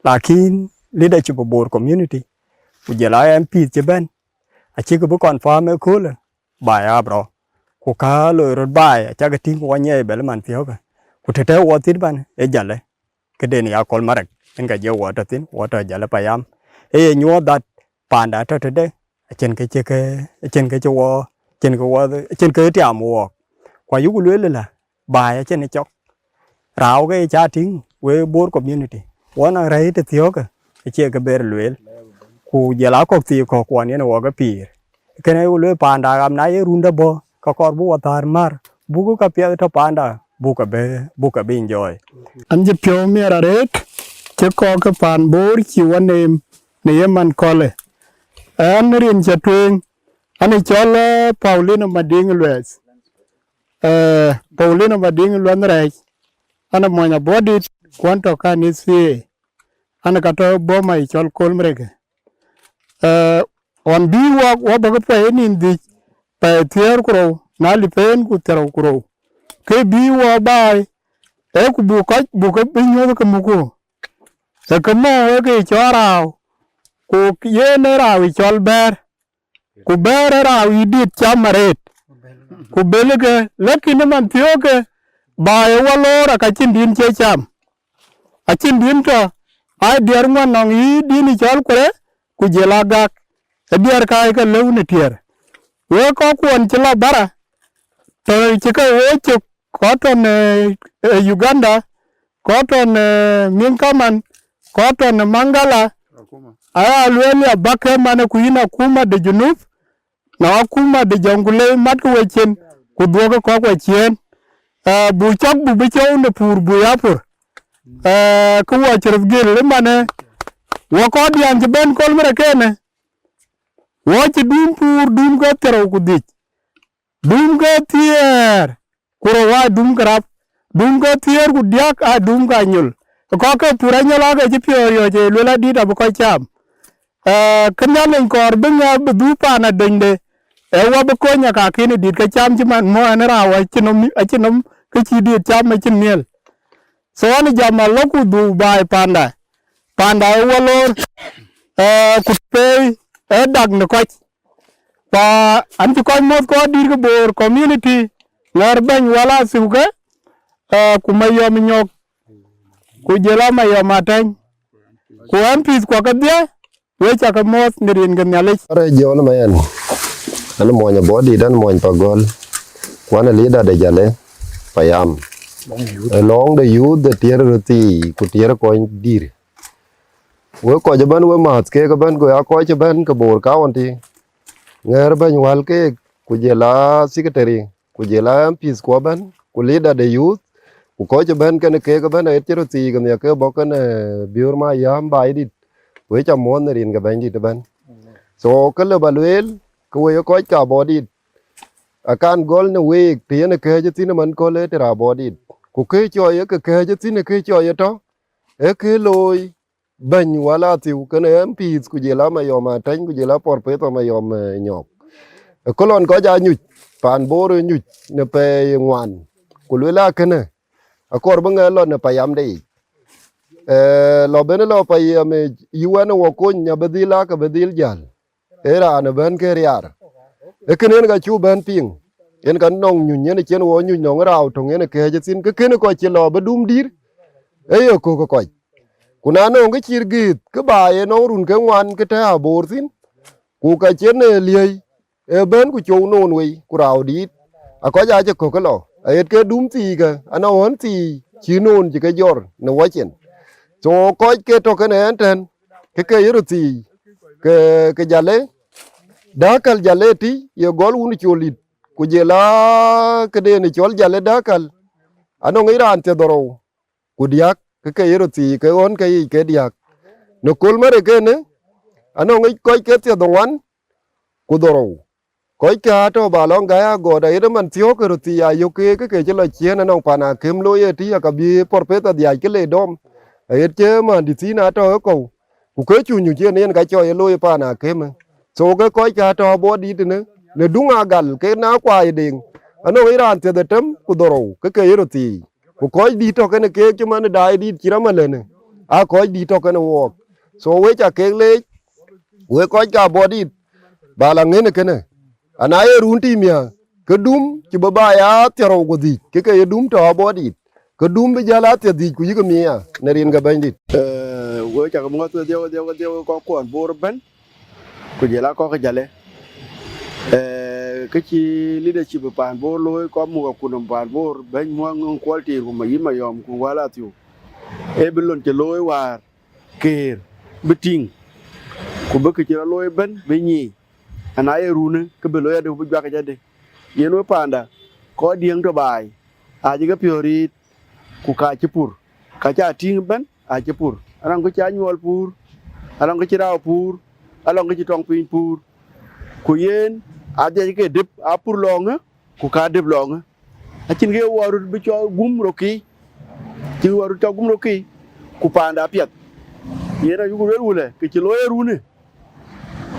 Lakin leadership of Bor community, ku jɔl a M Ps cï bɛ̈n, acïk bï confirm ëköölë, baai abro. Ku ka loi röt baai, acak tïŋ ku wɔ nyiɛɛi bɛ̈l man thiɔ̈kë. Ku të tɔ̈ wɔ thït bɛ̈n, ë Jale. Këden ya Kolmarek, yen ka jɔ wɔ tɔ̈ thïn, wɔ tɔ̈ Jale payam. Ë ye nyuɔɔth that paanda tɔ̈ tëde, acïn kë cï ke, acïn kë cï wɔ, acïn kë wɔ, acïn kë tiam wɔɔk. Ku ayuku lueel ëlä, baai acïn ë cɔk. Rau ke ca tïŋ, we Bor community. Wɔ na rɛ̈i të thiɔ̈kë, acie kë ber lueel. Ku jɔl a kɔ̈k thii kɔ̈k kuɔn yen wɔ ke pïïr. Kënë ayeku lueel paanda ɣam na ye run dɛ̈ bɔ̈, ka kɔɔr buk wɔ thäär määr, buk ka piɛth tɔ̈ paanda, buk ka bï, buk ka bï enjoy. An cï piɔ̈u miɛt arëët, cï kɔ̈k ke paan Bor cï wɔ neem në ye man kɔ̈lë. Ɛn rin cä tueŋ, an ë cɔl, eh, Paulino Madiŋ Luɛth. Eh, Paulino Madiŋ Luɛth Rɛɛc, an ë mony Abuɔdit, ku an tɔ̈ kan ë thieei, an ë ka tɔ̈ boma ë cɔl Kolmarek. Eh, ɣɔn bï wɔ, wɔ bä ke pɛɛi ë nïn dhïc, pɛɛi thiëër ku rou, na lip en ku thiërou ku rou. Ke bï wɔ baai, ee ku buk kɔc, buk ke bï nyuɔ̈th ke muku. Ee ke mɔ̈u ee ke cɔɔr rau, ku yen ee rau ë cɔl bɛ̈ɛ̈r, ku bɛ̈ɛ̈r ee rau yï dit cam arëët, ku belë ke, lakin ë man thiöökë, baai ë wɔ loor aka cïn din cie cam. Acïn din tɔ̈, aa diɛɛr ŋuan nɔŋ yï din ë cɔl Kure, ku jël a gak, ë diɛɛr kaac ke lëu në tiɛɛr. Wek kɔckuɔn cï lɔ bara, tɔ̈ cï ke woo cök, kɔc tɔ̈ në, eh, Uganda, kɔc tɔ̈ në Minkaman, kɔc tɔ̈ në Mangala, aya lueel ya bäk ke man ë ku yïn akuma de Junub, na akuma de Jonglei matkï wecin, ku dhuɔ̈kkï kɔ̈k weciëën. Eh, buk cɔk buk bï cɔu në pur buk ya pur. Eh, kë wɔ cï röth gël ëmanë, wɔ kɔc diɛɛn cï bɛ̈n Kolmarek kënë, wɔ cï dum pur dum ke thiërou ku dhïc, dum ke thiëër ku rou aa dum ke rap, dum ke thiëër ku diäk aa dum ke anyol. Kɔ̈k ke pur anyol aake cï piɔ̈ɔ̈r riɔ̈ɔ̈c ë luel adït abï kɔc cam. Eh, kë Nhialic kɔɔr bï ŋɛk bï dhuk paan adönyde, ee wɔ bï kony aka kën ë dit ke cam cï man mɔ̈u ɛn rau acïn nɔm, acïn nɔm kë cï dit cam acïn nhiël. So, an jam alɔku dhuk baai panda, panda ë wɔ loor, eh, ku pei ë dak në kɔc. Pa an cï kɔc mɔ̈th kɔc dït ke Bor community, ŋɛ̈r bɛ̈ny wala thiuke, eh, ku Mayɔm Nyɔk, ku jël a Mayɔm Atɛ̈ny, ku M Ps kuɔ kedhie, we cä ke mɔ̈th në rin ke Nhialic. Are Jɔn Mayen, an mony Abuɔdit, an mony Pagɔl, ku an leader de Jale payam. Ë lɔŋ de youth de tiɛɛr röthii, ku tiɛɛr kɔc dïr. Wek kɔc ëbɛ̈n we mäth keek ëbɛ̈n, ku ya kɔc ëbɛ̈n ke Bor County, ŋɛ̈r bɛ̈ny wäl keek, ku jël a secretary, ku jël a M Ps kuɔ ëbɛ̈n, ku leader de youth, ku kɔc ëbɛ̈n kën keek ëbɛ̈n, aɣet cï röthii ke nhiɛk ke bɔ̈ kën, eh, Biöör Mayam Baidït, we cä muɔ̈th në rin ke Bɛ̈nydït ëbɛ̈n. So, kë lë ba lueel, ke we ye kɔc ke Abuɔdit, akan gɔl në week, të yen ë kɛ̈ɛ̈c thïn ëmën köl ë të raan Abuɔdit. Ku kë cɔɔi ye ke kɛ̈ɛ̈c thïn, ë kë cɔɔi ye tɔ̈, ë kë looi, bɛ̈ny wala thiu kën M Ps, ku jël a Mayɔm Atɛ̈ny, ku jël a Professor Mayɔm, eh, Nyɔk. Ë kë lɔn kɔc aa nyuc, paan Bor ë nyuc në pɛɛi ŋuan, ku lueel a kënë, akɔɔr bï ŋɛk lɔ në payamde yic. Eh, lɔ ben lɔ payam yic, yï wɛn ë wɔ kony, abï dhil a ke bï dhil jäl. Ee raan ëbɛ̈n ke riaar. Ee kën yen ka cuk bɛ̈n piŋ. Yen ka nɔŋ nyuny, yen cïn wɔ nyuc nɔŋ rau töŋ yen ë kɛ̈ɛ̈c thïn, ke kën kɔc cï lɔ bï dum dïr, ee ye kök ë kɔc. Ku na nɔŋ kë cït gëëth, kë ba ye nɔŋ run ke ŋuan kë tɛ̈ Bor thïn, ku ka cïn ë liëi, ë bɛ̈n ku cou noon wei, ku rau dïït, akɔc acï kök ë lɔ, aɣet ke dum thii ke, anɔŋ ɣän thii cï noon cï ke jɔr në wacin. So kɔc ke tɔ̈ kënë ɣɛn tɛ̈n, ke ke ye röt thii, ke, ke Jale, däkäl Jale tï, ye gɔl wun col dït, ku jël a këden cɔl Jal ë Däkäl, anɔŋ yic raan thiërdhorou ku diäk, ke ke ye röt thiëëc ke ɣön ke yic ke diäk. Në kööl mär ë kënë, anɔŋ yic kɔc ke thiërdhoŋuan ku dhorou. Kɔckë atɔ̈ ba lɔŋ gäi agɔɔt, aɣet ëmën thiɔ̈k ke röt thiëëc ayök keek ke ke cï lɔ ciëën, anɔŋ pan akïm looi ë tï, aka bï professor dhiac ke le dɔm, aɣet cï mändithi na tɔ̈ ë kɔ̈u, ku ke cuny cuny cï en yen ka cɔɔc ë looi pan akïmë. So ke kɔckë atɔ̈ abɔ̈ dït tënë, në duŋ agal ke na kuaac deŋ, anɔŋ yic raan thiërdhetem ku dhorou, ke ke ye röt thiëëc. Ku kɔc dït tɔ̈ kenë keek cï man daai dït cï rɔt malënë, aa kɔc dït tɔ̈ kenë wɔɔk. So wek ca kek leec, wek kɔc ka abɔ̈ dït, ba la ŋën ë kënë. Ana ye run tim ya, ke dum cï bï ba ya thiërrou ku dhïc, ke ke ye dum tɔ̈ abɔ̈ dït, ke dum bï jäl a thiërdhïc ku yïk mia në rin ke Bɛ̈nydït. Eh, wek ca ke muɔ̈th wedhie, wedhie, wedhie, wek kɔckuɔn Bor ëbɛ̈n, ku jël a kɔc ke Jal ë. Eh, kë cï leadership paan Bor looi, kɔc muk akutnhom paan Bor, bɛ̈ny muɔ̈k ŋöŋ kuɔl tiir, ku ma yïn Mayɔm, ku wäl athiu, ee bï lon cï looi wäär keer bï tïŋ, ku bï kë cï rɔt looi ëbɛ̈n bï nyiic. Ana ye runë, kë bï looi adï, ku bï juak yic adï? Yen wek paanda, kɔc diëŋ tɔ̈ baai, acï ke piɔ̈ɔ̈th riit, ku ka cï pur, ka ca tïŋ ëbɛ̈n acï pur. Anɔŋ kë cï anyuɔɔl pur, anɔŋ kë cï rau pur, anɔŋ kë cï tɔŋ piny pur. Ku yen adhiac ke dëp, aa pur lɔŋë, ku ka dëp lɔŋë. Acïn kë ye wɔ röt bï cɔl gum rokï, cï wɔ röt cɔl gum rokï, ku paanda apiɛth. Yen ayuk lueel wulë, kë cï looi ë runë,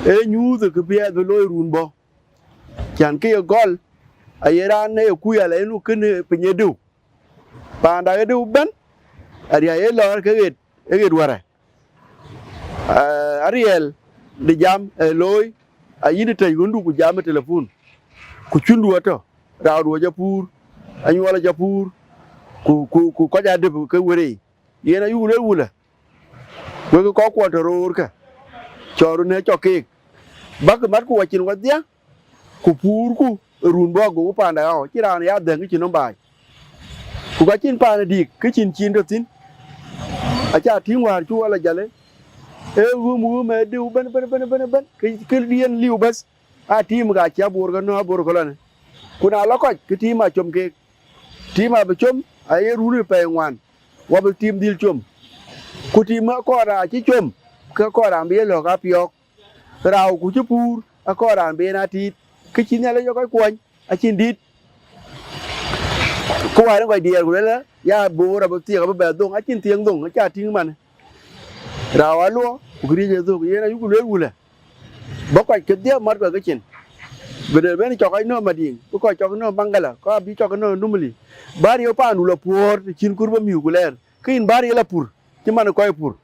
ee nyuuth kë piɛth bï looi run bɔ̈. Cän kë ye gɔl, aye raan ë ye kuc ala yen nu kënë piny ë dëu. Paanda ë dëu ëbɛ̈n, ariɛl ye lɔ̈ɔ̈r ke ɣet, ë ɣet wärë. Eh, ariɛl de jam ë looi, ayïn tëc ɣöndu ku jam ë telepun, ku cundu atɔ̈, raudu acä puur, anyuɔl acä puur, ku, ku, ku kɔc aa dëp ke wërëi. Yen ayuk lueel wulë, wek kɔckuɔn tɔ̈ roorkë, cɔɔr në cɔk keek, bäk mat ku wacin wadhia, ku puurku ë run bɔ̈, goku paanda ɣɔ̈u, cïn raan ya dhëŋ kë cïn nɔm baai. Ku ka cïn paan ë dïk kë cïn cin tɔ̈ thïn, aca tïŋ wäär cuk ɣɔl ajalë, ee ɣum ɣum ë dïu bën, bën, bën, bën, bën, kë, kë diën liu bäth, aa tiim ka cï abor ke nɔ̈k abor ke lɔnë. Ku na lɔ kɔc, kë tiim aa com keek. Tiim abï com, aye run ë pɛɛi ŋuan, wɔ bï tiim dhil com. Ku tiim akɔɔr aa cï com, ke kɔɔr raan bï ye lɔ̈k apiɔ̈ɔ̈k. Rau ku cï puur, akɔɔr raan bï en aa tiit. Kë cï Nhialic ë kɔc kuɔny, acïn dït. Ku wäär ë kɔc diɛɛr ku luelë, ya boor abï thiëëk abï bɛ dhoŋ, acïn thiëëŋ dhoŋ, aca tïŋ man. Rau aluɔ, ku këriëëc ë dhök, yen ayuk lueel wulë. Bä kɔc kedhie mat kɔc kecin. Bï rëër ben cɔk kɔc nööm Madiŋ, bï kɔc cɔk nööm Maŋgala, kɔc abï cɔk nööm Numili. Bä riëëu paandu lɔ puɔ̈ɔ̈r, të cïn kur bä miök ku lɛɛr. Ke yïn bä riëëu lɔ pur, cï man ë kɔc pur.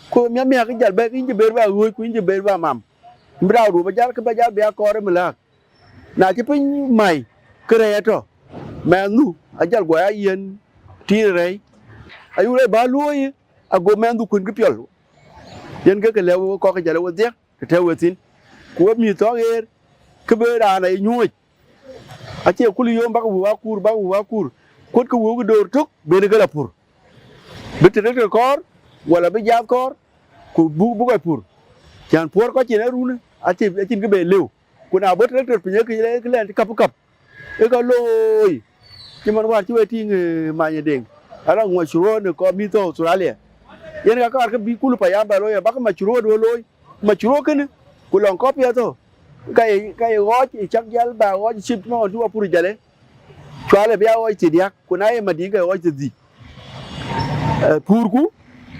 Ku miäk miäk ke jäl bɛ̈k, yïn cï ber bä ɣööc, ku yïn cï ber bä mam. Bï raudu bä jäl, ke bä jäl bï akɔɔr ë mëlääk. Na cï piny mai, ke rɛ̈i atɔ̈. Mɛnhdu ajäl guɔ ya yiɛ̈n tiit rɛ̈i. Ayuk rɛ̈i bä luööi, ago mɛnhdu kuën kë piɔl. Yen ke ke lɛ̈k wek kɔc ke jäl ë wedhie, të tɛ̈ we thïn. Ku we mïth thɔ̈k ɣeer, kë bï raan aa ye nyuööc. Acie kul yom bäk wëu akuur, bäk wëu akuur. Kuötkë wëu ke door tök, ben ke lɔ pur. Bï tractor kɔɔr, wala bï jath kɔɔr, ku buk, buk kɔc pur. Cän puɔ̈r kɔc cin ë run, acï, acïn kë ben lëu. Ku na bɔ̈ tractor piny, ee kë lɛn, kë lɛn cï kap kap. Ee ka looi. Cï man wäär cï we tïŋ, eh, Many Deŋ. Ala ŋuɔc curuɔ̈ɔ̈n ë kɔc mïth thɔ̈k Australia. Yen ka kaar ke bï kul payam bä looi, abäk macruɔ̈ɔ̈ duö looi. Macruɔ̈ɔ̈ kënë, ku lɔŋ kɔc piɛth thɔ̈. Ka ye, ka ye ɣɔɔc, ë cak jäl bä ɣɔɔc cït man cï wa pur jalë. Cualë bï ya ɣɔɔc thiërdiäk, ku na ye Madiŋ ke ɣɔɔc thiërdhïc. Eh, purku,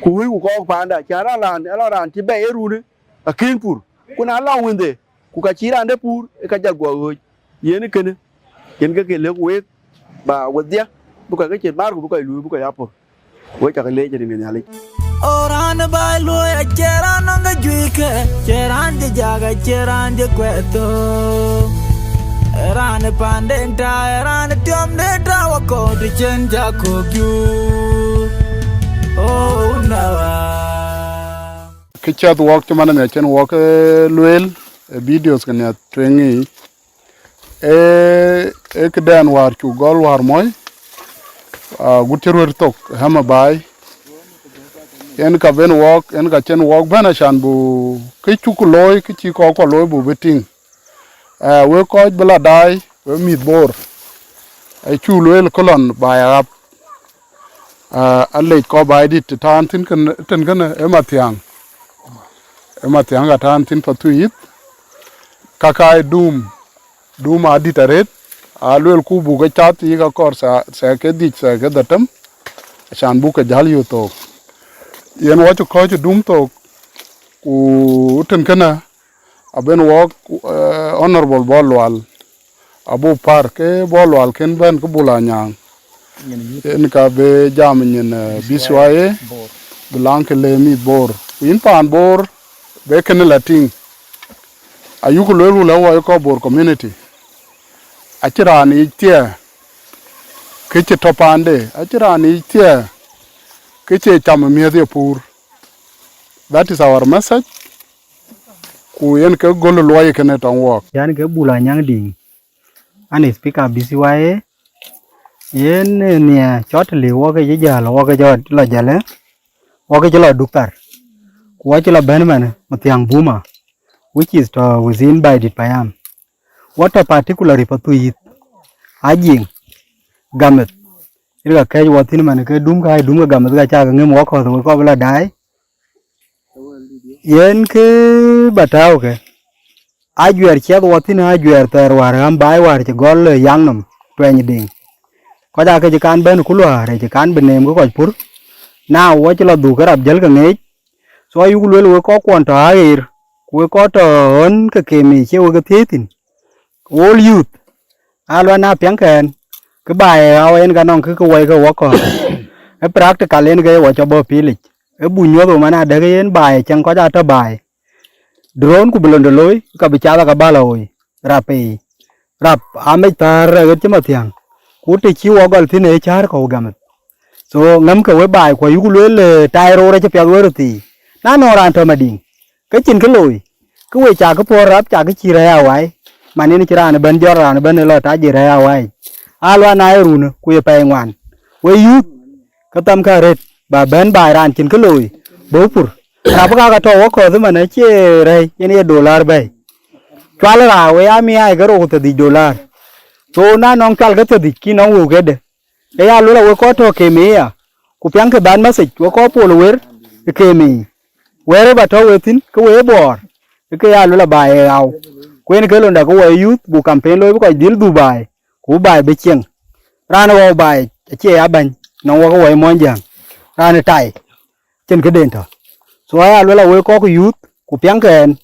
ku wëiku kɔɔk paanda, cän raan, raan, raan, raan cï bɛ̈i ë runë, akën pur. Ku na lɔŋ wënde, ku ka cï raan de pur, ë ka jal guɔ ɣööc. Yen ë kënë, yen ke ke lëk week, ba wedhie, bï kɔc ke cin maar, ku bï kɔc luui, bï kɔc aa pur. Wek cak leec rin ke Nhialic. O raan ë baai luöi acie raan nɔŋ ke juëc ke, cie raan cï jak, acie raan cï kuɛth thok. Raan ë paanden tääu, raan ë tiɔmden tääu akɔ̈u të cïn jak kök juur. Oh, no. Kë cath wɔk cï man ëmɛ cïn wɔk, eh, lueel, eh, videos ke nhiath tueŋ yiic. Ee, ee këdɛn wäär cuk gɔl wäär mɔ̈i, ah, agut cï ruër thok ë Hama Baai. Yen ka ben wɔɔk, yen ka cïn wɔɔk bɛ̈n acan bu kë cuk looi, kë cï kɔc kuɔ looi bu bï tïŋ. Eh, wek kɔc bï la daai, Wek mïth Bor, acuk lueel kë lɔn baai aɣap. Aa, alec kɔc baai dït të tɔ̈ ɣɛn thïn kën, tën kënë ë Mathiäŋ. Ë Mathiäŋ ka tɔ̈ ɣɛn thïn Pathuyith. Ka ka ye dum, dum adït arëët, aa luelku buk ke cath yïk akɔɔr thaa, thaa ke dhiëc, thaa ke dhetem, acan buk ke jäl yök thook. Yen wɔ cï kɔ̈ɔ̈c ë dum thook, ku tën kënë, abën wɔk, eh, Honorable Bol Lual, abuk pär ke Bol Lual kën bɛ̈n ke Bul Anyaŋ. Yen ka bï jam nyin, eh, B C Y A, bï laŋ ke le mïth Bor. Ku yïn paan Bor, bï kënë la tïŋ. Ayuk lueel ku lɛ̈k wɔ ye kɔc Bor community. Acïn raan yic thiɛɛr, kë cï tɔ̈ paande, acïn raan yic thiɛɛr, kë cie cam ë miëth ye puur. That is our message. Ku yen ke gɔl luɔi kënë tɔŋ wɔɔk. Yan ke Bul Anyaŋ Diŋ, an speaker B C Y A, yen, eh, nhiɛ cɔt li wɔk ke cï jäl, wɔk ke cï lɔ jäl, wɔk ke cï lɔ duk thar. Ku wɔ cï lɔ bɛ̈n man Mathiäŋ Buma, which is tɔ̈ within Baidit Payam. Wɔ tɔ̈ particularly Pathuyith, Ajiŋ, Gameth. Yen ka kɛ̈c wɔ thïn man ke dum ka, dum ke Gameth ka cak ŋëm wɔ kɔ̈th wek kɔc bï lɔ daai. Yen kë ba tääu ke, ajuɛɛr ciɛth wɔ thïn, ajuɛɛr thɛɛr wäär ɣäm baai wäär cï gɔl, eh, yaŋ nɔm tuɛny diŋ. Kɔc aake cï kan bɛ̈n ku luäär, ë cï kan bï neem ke kɔc pur. Na wɔ cï lɔ dhuk ke rap jäl ke ŋeec. So ayuk lueel wek kɔckuɔn tɔ̈ aɣeer, ku wek kɔc tɔ̈ ɣön ke kemi cie wek ke thiëëc thïn. All youth, aa luɛn na piɛŋkɛn, kë baai ɣau en ka nɔŋ kë ke wai ke wɔ kɔ̈ɔ̈th. Ë practical en ke wɔ cɔ bɔ̈ pilic. Ë bu nyuɔ̈th wë man adɛ̈k yen baai cieŋ kɔc aa tɔ̈ baai. Drone ku bï londe looi, ka bï cath aka bä lɔ woi, rap pei. Rap amec thäär ɣet cï Mathiäŋ. Ku të cï wɔ gɔl thïn ë cäär kɔ̈u Gameth. So ŋämkë we baai ku ayuk lueel, eh, tai roor acï piath we röt thii. Na nɔŋ raan tɔ̈ Madiŋ, ke cïn kë looi, ke we cakï puɔ̈r rap, cakï cï rɛ̈ɛ̈c awai. Man yen cï raan ëbɛ̈n jɔt, raan ëbɛ̈n ë lɔ tac ë rɛ̈ɛ̈c awai. Aa luan aa ye run, ku ye pɛɛi ŋuan. We youth, ke thamkë arëët, ba bɛ̈n baai raan cïn kë looi, bä pur. Rap ka ka tɔ̈ wɔ kɔ̈th ëmën acie rɛ̈ɛ̈c, yen ye dolar bɛ̈ɛ̈i. Cual raar we amiaac ke rou ku thiërdhïc dolar. So na nɔŋ cual ke thiërdhïc, kï nɔŋ wëu kedë? Ke ya luel a wek kɔc tɔ̈ kemi ya, ku piɛŋkë that message, wek kɔc pol ë wer ë kemi. Wɛ̈ɛ̈r ë ba tɔ̈ we thïn, ke we ë Bor, ë ke ya luel a baai ë ɣau. Ku en ke londa ke wɔ ye youth, buk campaign looi bï kɔc dhil dhuk baai, ku bï baai bï cieŋ. Raan ë ɣɔu baai acie ya bäny, nɔŋ wɔ ke wɔ ye muɔnyjäŋ. Raan ë tai, cïn këden tɔ̈. So aya luel a wek kɔc youth, ku piɛŋkë ɛn,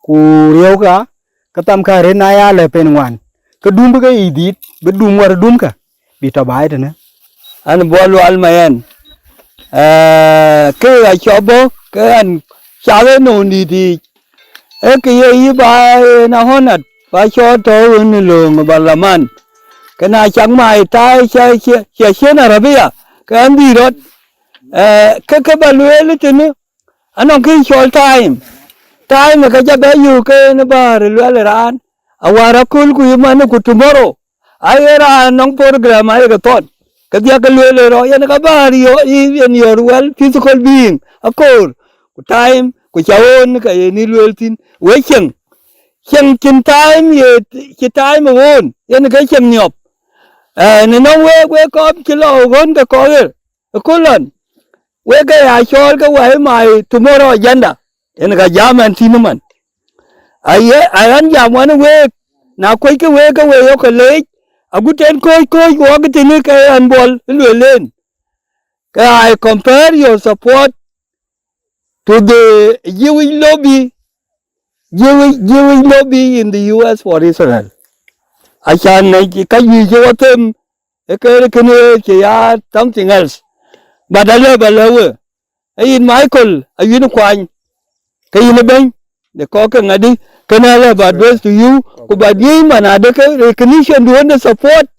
ku riëëukë, ke thamkë arëët na ya lɛ̈ pen ŋuan, ke dum bï ke yic dhiit, bï dum wär dumkë, bï tɔ̈ baai tënë. An Bol Lual Mayɛn, eh, ke ɣa cɔp bɔ̈, ke ɣɛn cath ë nɔŋ dït yiic. Ee kë ye yï ba en a honat, ba cɔɔt tɔ̈u ɣön ë lööŋ ë barlaman. Ke na cak mai tai cia, cia, cia cien arabia, ke ɣɛn dhil rɔt. Eh, ke, ke ba lueel tënë, anɔŋ kë cɔl time. Time ë ka ca bɛ yök ke en ë bäär ë luɛl ë raan, awär aköl ku yï man ku tomorrow. Aye raan nɔŋ program aye ke thɔn. Ke dhiak ke lueel ë rɔ, yen ka bäär yɔ, yï, yen your well physical being, akoor. Ku time, ku ca ɣöön ke yen yï lueel thïn. We cieŋ. Cieŋ cïn time ye, cï time ɣöön, yen ke cieŋ niɔp. Eh, në nɔŋ wek, wek kɔc cï lɔ ɣöön ke kɔc ɣer. Ë köl lɔn, wek ke ya cɔɔl ke wɛ̈i my tomorrow agenda, en ka jam ɛn thïn ëmën. Aye, aɣän jam wän ë week, na kuec ke week ke we yök ke leec, agut en kööc kööc wɔk tënë ke ɛn Bol ë lueel en. Ke I compare your support to the Jewish lobby, Jewish, Jewish lobby in the U S for Israel. Acan në ka juëc cï wɔ them, ë kërë kënë cï ya something else. But alë ba lë we, ee yïn Michael, ayïn kuany, ke yïn ë bɛ̈ny de kɔc ke ŋadï, kënë alë ba address to you, ku ba diëëc man adë ke recognition duön de support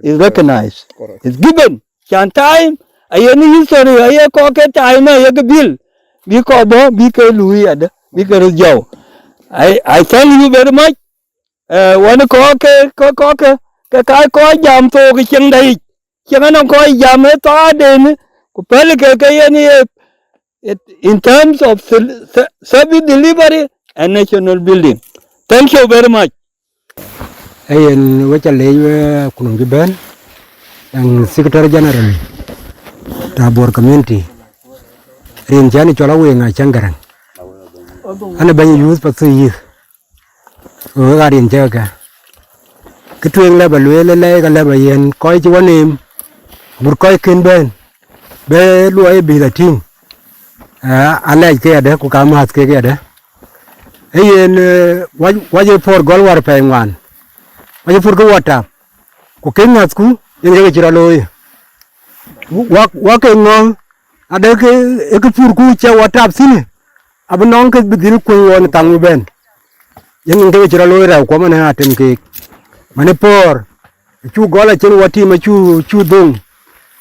is recognized, is given. Can time, aye në history, aye kɔc ke time, aye ke dhil, bï kɔc bɔ̈, bï ke luui adë, bï ke röt jɔu. I, I thank you very much. Eh, wën kɔc ke, ke, kɔc ke, ke ka kɔc jam thook ë cieŋda yic. Cieŋ anɔŋ kɔc jam ë thɔɔrden, ku pɛ̈l ke, ke yen ye, it, in terms of sel-, se-, service delivery and national building. Thank you very much. Ee yen, we ca leec we ku nɔŋ cï bɛ̈n, ɛn Secretary General ta Bor Community, rin cän cɔl Aweŋ Acäŋ Gäräŋ. An bɛ̈ny youth Pathuyith, wek aa rin cäk kä. Kë tueŋ lɛ̈ ba lueel ë lɛɛc ka lɛ̈ ba yen kɔc cï wä neem, agut kɔc kën bɛ̈n, bë luɔi ë bïth atïŋ, aa, alɛɛc ke adë, ku ka määth kek adë. Ee yen, ee, wac, wac ë puɔ̈r gɔl wäär pɛɛi ŋuan, wac ë puɔ̈r ke WhatsApp, ku kek ŋäthku, yen ke cï rɔt looi. Wak, wak ke ŋɔ̈ɔ̈ŋ, adë ke, ë kë purku cï WhatsApp thïn, abï nɔŋ ke bï dhil kuöny ɣɔn thaŋ bï bɛ̈n. Yen ke cï rɔt looi rɛ̈u kuɔm ënë atem keek. Mane puɔ̈r, acuk gɔl acïn wä tim acu, cu dhoŋ,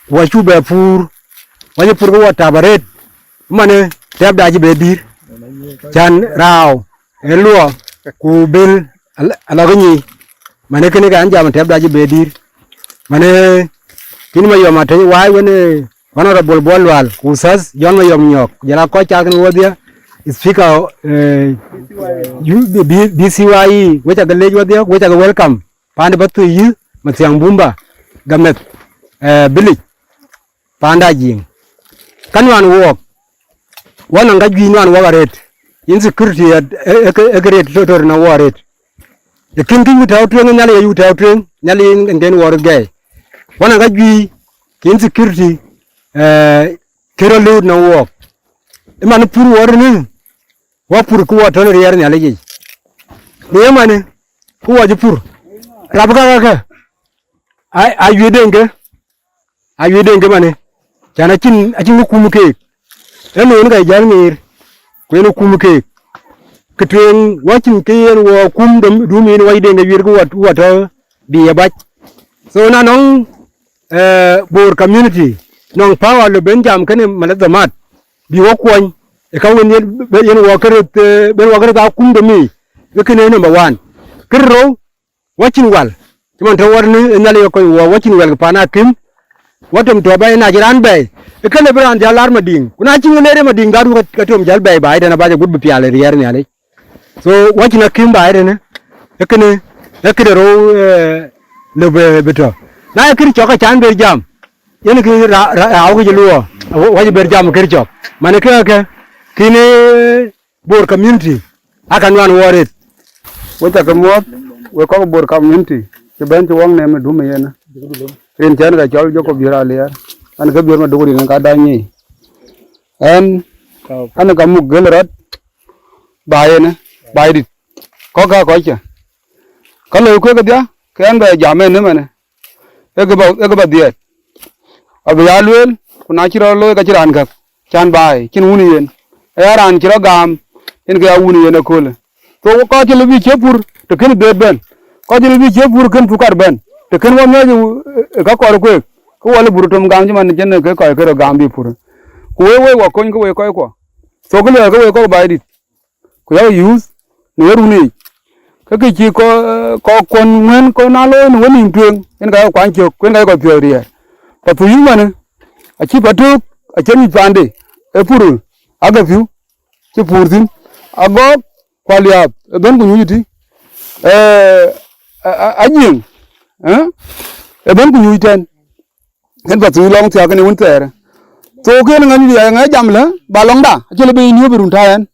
ku acu bɛ puur, wac ë puur ke WhatsApp arëët, mane tɛ̈pda cï bɛ dïr, cän raaw ë luɔ, ku bil al-, alɔk ë nyic, mane kënë ke an jam tɛ̈pda cï bɛ dïr, mane kïn Mayɔm Atëny Wai wën ë Honorable Bol Lual, ku Uthath John Mayɔm Nyɔk, jɔl a kɔc cath kën wodhie, Speaker, eh, U-, B-, B-, B C Y E, wek ca ke leec wodhie, wek ca ke welcome. Paan de Pathuyith, Mathiaŋ Bumba, Gameth, eh, Village, paan de Ajiëŋ. Ka nuan wook, wä nɔŋ ka juëc nuan wook arëët. Insecurity ë, ë, ë, ë kë rëët tɔ̈, tɔ̈ në wook arëët. Lakin kï wut tääu tueŋ, Nhialic ayï wut tääu tueŋ, Nhialic en, en, en wɔ röt gɛɛi. Wä nɔŋ ka juëc, kï insecurity, eh, kë rɔt lëu në wook. Ëman pur wɔ röt ni, wä pur ku wɔ tɔ̈ në riɛɛr Nhialic yic. Në ëmanë, ku wɔ cï pur. Rap kakë, a, a wiëëdeŋ ke, a wiëëdeŋ ke manë, cän acïn, acïn kë kum keek. Ë loon ka jäl ŋeer, ku yen ë kum keek. Kë tueŋ wä cïn ke yen wɔ kum dom, dum yen wacdeŋ ke wiëër ku wɔ, wɔ tɔ̈ bï ye bac. So na nɔŋ, eh, Bor community, nɔŋ power lɔ ben jam kënë mala dhamat, bï wɔ kuɔny, ë ka wën yen, yen wɔ kërëth, eh, ben wɔ kërëth a kum dom ë, ë kënë number one. Kërë rou, wacin wal, cï man tɔ̈ wär në ë Nhialic ë kɔc wɔ, wacin wɛl ke paan akïm, wä tem tɔ̈ bɛ̈i na cï raan bɛ̈i, ë kënë bï raan jäl laar Madiŋ, ku na cïn ë leer ë Madiŋ dhaadu ka, ka tem jäl bɛ̈i baai tën abac agut bï pial ë riɛɛr Nhialic. So, wacin akïm baai tënë, ë kënë, ë këde rou, eh, lë bï, bï tɔ̈. Na ye kër cɔk acän ber jam, yen kë ra-, ra-, rau kë cï luɔɔ, wa-, wac ber jam kër cɔk. Man ë kë, kë, kën ë Bor community, aka nuan wɔ arëët. We ca ke muɔ̈th, we kɔk Bor community, cï bɛ̈n cï wɔŋ nɛm ë dum ë yen. Rin cän ka cɔl Jacob Biör Aliɛɛr, an ke Biör Maduk rin ka dany nyic. Ɛn, an ka muk gël rɔt, baai ënë, baai dït, kɔ̈k ka kɔc cä. Ka loi kuek kedhia, ke ɛn bɛ jam ɛn ëmënë, ee kë bä, ee kë bä dhiɛɛt. Abï ya lueel, ku na cï rɔt looi ka cï raan gäk, cän baai, cïn wun yen. Aya raan cï rɔt gam, yen ke ya wun yen ëköölë. So, kɔc cï lɔ bï cie pur, të kën dheet bɛ̈n. Kɔc cï lɔ bï cie pur kën pukar bɛ̈n. Të kën wä miɔɔc ë, ë ka kɔɔr kueek, ke wä lɔ bur tom gam cï man cïn ke kɔc ke rɔt gam bï pur. Ku wek, wek wä kony ke wek kɔckuɔ. So, kë luɛɛl ke wek kɔc baai dït, ku yak youth në ye run yiic. Ke kë cï kɔ-, kɔckuɔn ŋuɛ̈n kɔc na looi në wenïïm tueŋ, yen ka ye kuany cök, ku yen ka ye kɔc piɔ̈ɔ̈th riɛɛr. Pathuyith manë, acï Patöök, acï ŋic paande, ë pur, ake piu, cï pur thïn. Agɔɔk, ku Aliääp, ëbɛ̈n ku nyuc ëtï. Ee, a, a, Ajiëŋ, ee, ëbɛ̈n ku nyuc tɛ̈n. Yen Pathuyith lɔŋ thiääk kën ë wën thɛɛrë. So, kën ŋäny, ŋäc jam lë, ba lɔŋda, acï lë bï yï niöp ë run tääu ɛn.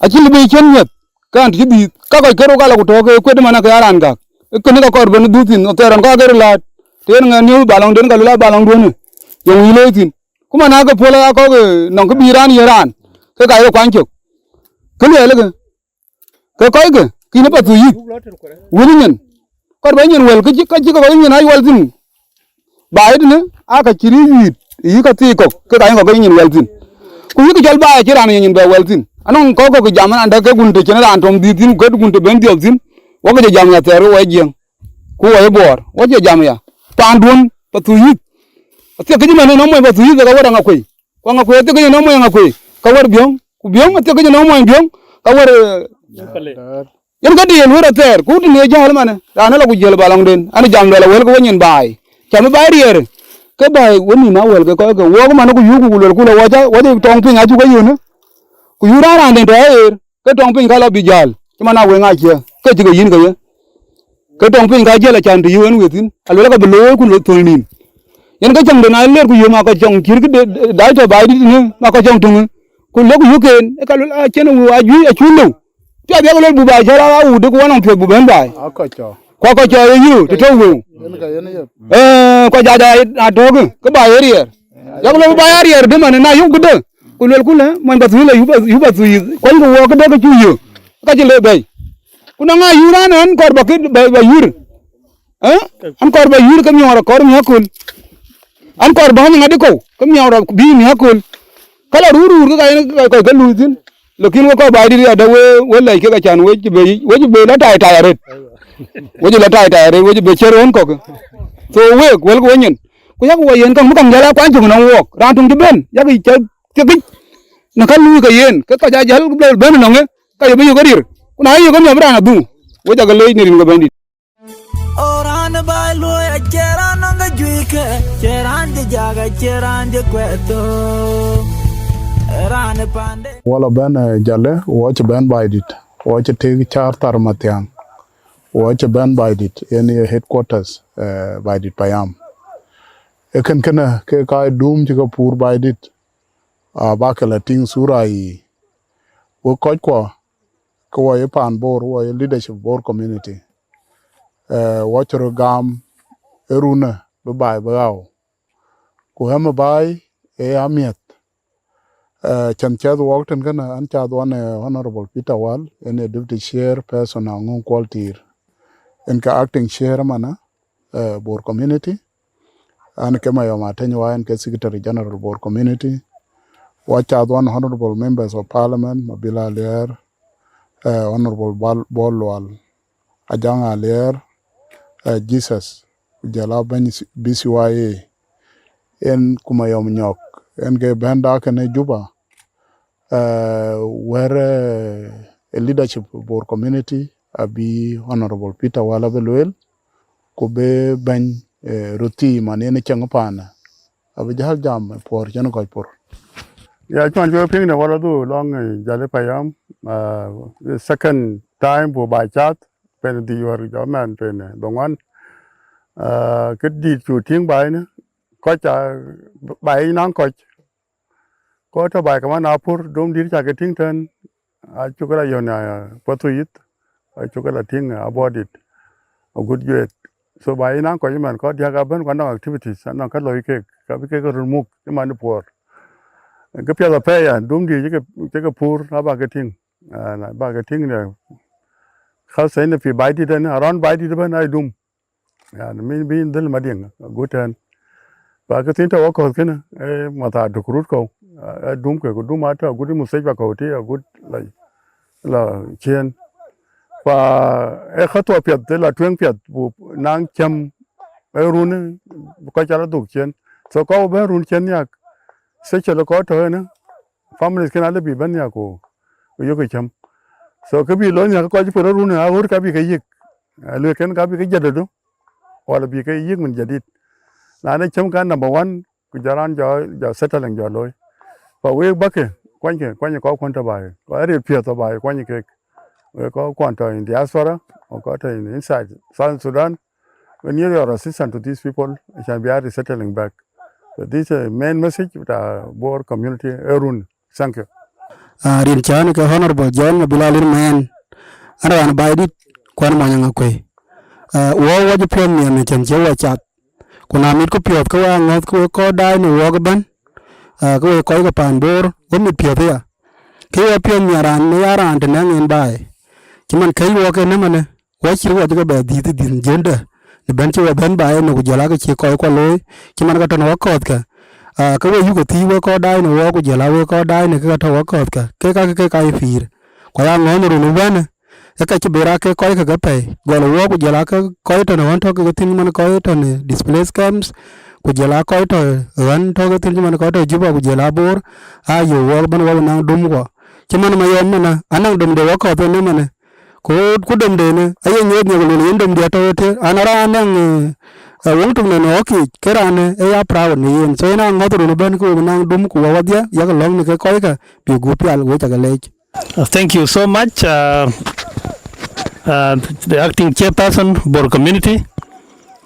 Acï lë bï cïn miɛth, ke ɣɛn të cï dhiith, ka kɔc kërou ka la ku tɔ̈ ke kuet ëmën ake ya raan gäk. Ee kënë ka kɔɔr bɛ̈n dhuk thïn, thɛɛr ɣɔn ka ke röt läät, të yen ŋɛn niöp ba lɔŋden ka luel a ba lɔŋduön, yeŋö yï looi thïn. Ku man ake puɔl aa kɔ̈k, ee, nɔŋ kë bï raan ye raan, ke ka ye kuany cök. Kë luɛɛl ëkë, ke kɔckë, kïn ë Pathuyith, wël nyin. Kɔɔr bä nyin wɛl, ke cï, ke cï ke kɔc nyin aa wɛl thïn. Ba ë tënë, aa ka cï riëëc wïït, yï ka thii kɔ̈k, ke ka nyin kɔ̈k ke nyin wɛl thïn. Ku yï kë cɔl ba acï raan ye nyin bɛ wɛl thïn. Anɔŋ kɔ̈k kɔ̈k jam ënɔɔnë, ke gun të cïn raan tɔŋ dhiëth thïn, ku ke gun të ben dhiɔp thïn, wok ke jɔ jam ya thɛɛr ke wɔ ye Jiëŋ. Ku wɔ ye Bor, wok jɔ jam ya. Paanduön, Pathuyith. Athiek kë cï man ënɔɔnë mony Pathuyith, ke ka wär Aŋakuei. Ku Aŋakuei athiek kë cï nɔm mony Aŋakuei, ka wär Biöŋ, ku Biöŋ athiek kë cï nɔm mony Biöŋ, ka wär, eh, yen ka diëël wër athɛɛr, ku tënë ye jäl manë, raan ë la ku jiël ba lɔŋden, an jam luɛl awël ke we nyin baai, cam ë baai riɛɛr, ke baai we nïïm awël ke kɔc ke, wok manë ku yuku ku luel ku la wɔ ca, wɔ ca tɔŋ piny acuk ayönë, ku yuk raan raanden tɔ aɣeer, ke tɔŋ piny ka la bï jäl, cï man a weŋ acie, ke cï ke yïn ke ye. Ke tɔŋ piny ka jiël acan të yï wën wëth thïn, aluel ka bï looi ku lo thöl nïïm. Yen ke cäŋ de na ler ku yom akɔc cɔŋ cït këde daai tɔ baai dït në akɔc cɔŋ töŋë, ku lok yök en, ë ka luel acïn wëu ajuëc acuk lëu. Piath yak luel bu baai cä aa wut ku wanɔŋ piɔ̈th bu bɛ̈n baai. Akɔc cɔ. Ku akɔc cɔ ye yï të tɔ̈u wëu. Yen ka yen yep. Ee, kɔc aa daai atɔ̈kë, ke baai ye riɛɛr. Yak luel baai aa riɛɛr dë man na yök këde. Ku luel ku lë, mony ba thuëël ayup, ayup athuëëth, kuany ku wɔ këde ke cuk yök. Ka cï le bɛ̈i. Ku na ŋa yï raan ɣɛn kɔɔr ba kë, ba, ba yïr. Ë? An kɔɔr ba yïr ke miɔɔr akɔɔr miäk köl. An kɔɔr ba ɣɔny ŋadï kɔ̈u, ke miɔɔr bï miäk köl. Ka la rur rur ke ka yen kɔc ke luui thïn. Lakin we kɔc baai dït ya dɛ we, we lɛc kek acan we cï be, we cï be la tai tai arëët. We cï la tai tai arëët, we cï be ciɛ̈r ɣön kɔ̈k. So wek, wëlkë we nyin. Ku yak wɔ yen käŋ bï käŋ jäl aa kuany cök nɔm wɔɔk. Raan töŋ cï ben, yak cä thiëkic. Në ka luui ke yen, ke kɔc aa jäl bɛ̈n nɔŋë, ka ye bï yök ariɛɛr. Ku na ye yök amiɔp raan adhuk, we cä ke leec në rin ke Bɛ̈nydït. O raan ë baai luɔi acie raan nɔŋ ke juëc ke, cie raan cï jak, acie raan cï kuɛth thok, ë raan ë pande. Wala bɛ̈n, eh, Jale, wɔ cï bɛ̈n Baidït, wɔ cï tëëk cäär thar Mathiaŋ, wɔ cï bɛ̈n Baidït, yen ye headquarters, eh, Baidït Payam. Ee kën kënë ke ka dum cï ke pur Baidït, aa, ba ke la tïŋ thura yiic. Wek kɔckuɔ, ke wɔ ye paan Bor, wɔ ye leadership Bor community. Eh, wɔ cï röt gam ë runë bï baai bï ɣau. Ku ɣɛm ë baai ë amiɛth. Eh, cän cath wɔk tën kënë, an cath wan, eh, Honorable Peter Wal, en ee deputy chairperson Aŋöŋ Kuɔl Tiir. En ke acting chair ëmënë, eh, Bor community. An ke Mayom Ateny Wai, en ke secretary general Bor community. Wa cath wan honorable members of parliament, Mabil Alier, eh, honorable Bol, Bol Lual, Ajang Alier, eh, Jesus, ku jɔl a bɛ̈ny B C Y A, en ku Mayom Nyɔk, en ke bɛ̈n da kënë Juba, eh, wɛ̈r, eh, leadership Bor community, abï Honorable Peter Wal abï lueel, ku bï bɛ̈ny, eh, röt thii man yen cäŋ paanë, abï jäl jam puɔ̈r cïn kɔc puɔ̈r. Ya, cuan cï we piŋ në wala dhuk lɔŋ, eh, Jale Payam, ah, second time bu ba cath, pen dhïc wär jɔ mɛn pen, eh, dhoŋuan. Ah, kë dït cu tïŋ baai në, kɔc aa, baai naŋ kɔc. Kɔc tɔ̈ baai kaman aa puɔ̈r, dom dït ca ke tïŋ tɛ̈n, acuk la yɔ̈n, ah, puɔ̈th yith, acuk la tïŋ, ah, abɔ̈ dït, agut juëët. So baai naŋ kɔc ëmɛn, kɔc diäk abɛ̈n, ku anɔŋ activities, anɔŋ ka loi kek, ka bï kek röt muk, cï man puɔ̈r. Kë piɛth apɛi ya, dom dït cï ke, cï ke puɔ̈r, aba ke tïŋ. Ah, na ba ke tïŋ de, khasa ënë pï Baidït ënë, around Baidït ëbɛ̈n aa dum. Yani, min bï dhil Madiŋ, agut tɛ̈n. Ba ke thïn tɔ̈ wakɔ̈th kënë, eh, matha duk rut kɔ̈u, eh, dum ke, ku dum atɔ̈ agut mustashfa kɔ̈u tï, agut la, la ciëën. Fa, eh, khatwa piɛth, eh, la tueŋ piɛth, bu naŋ cäm, eh, runë, bu kɔc ala dhuk ciëën. So kɔc bɛ̈n run ciëën nhiäk, especially kɔc tɔ̈ ënë, families kën alë bï bɛ̈n nhiäk ku, ku yök cäm. So kë bï looi nhiäk kɔc puɔ̈r run ë aɣöör ka bï ke yïk. Lueel kën ka bï ke jadid, wala bï ke yïk min jadid. Na në cäm kan number one, ku jɔ raan jɔ, jɔ settling jɔ looi. Fa wek bäkë, kuanykë, kuany kɔc kuɔn tɔ̈ baai. Kɔc aril piɛth tɔ̈ baai, kuany kek. Wek kɔc kuɔn tɔ̈ in diaspora, or kɔc tɔ̈ in inside South Sudan, we need your assistance to these people, acän bï a resettling back. So this is a main message with our Bor community, Arun. Thank you. Ah, rin cän ke Honorable John Mabil Alir Mɛn, an raan Baidït, kuan mɔny Aŋakuei. Ah, wɔ wɔ jɔ piɔ̈th miɛt në cän cï wɔ cath. Ku na mit ku piɔ̈th ke wɔ aŋɔ̈th ke wek kɔc daai në wɔɔk ëbɛ̈n, ah, ke wek kɔc ke paan Bor, wɔ mit piɔ̈th aya. Ke wɔ piɔ̈th miɛt raan në ya raan të nɛ̈ŋ en baai. Cï man kɛ̈c wɔɔk en ëmënë, wɔ cï wɔ cï ke bɛ dhiëth ë dhiëth jiëndë, në bɛ̈n cï wɔ bɛ̈n baai ënë ku jɔl aa ke cï kɔc kuɔ looi, cï man ke tɔ̈ në wakɔ̈ɔ̈thkë. Ah, ke we yuk ë thii wek kɔc daai në wɔɔk ku jɔl aa wek kɔc daai në ke ke tɔ̈ wakɔ̈ɔ̈thkë, ke kakë ke ka ye pïïr. Ku aya ŋɔ̈ɔ̈th në run ëbɛ̈në, ee ka cï bɛr aa kek kɔc ke ke pɛ̈i, gɔl ë wɔɔk ku jɔl aa ke kɔc tɔ̈ në ɣän tɔ̈ ke thïn man kɔc tɔ̈ në displaced camps, ku jɔl aa kɔc tɔ̈ ɣän tɔ̈ ke thïn man kɔc tɔ̈ Juba ku jɔl aa Bor, aa yök wɔɔk ëbɛ̈n wɔ bï naŋ dum kuɔ. Cï man Mayom ëmënë, anaŋ domde wakɔ̈ɔ̈th en ëmënë. Ku, ku domde në, aye nyuɔɔth nhiäk lueel yen domde atɔ̈ ëtëë, an, raan anaŋ, eh, eh, wëŋ tök nɔn ɣɔ̈k yiic, ke raan ë, ë ya proud në yen. So, yen aŋɔ̈th run ëbɛ̈n ke we bï naŋ dum ku wɔ wadhia, yak lɔ̈ŋ në ke kɔckë, bï gup pial, wek ca ke leec. Uh, thank you so much. Uh, uh, the acting chairperson, Bor community,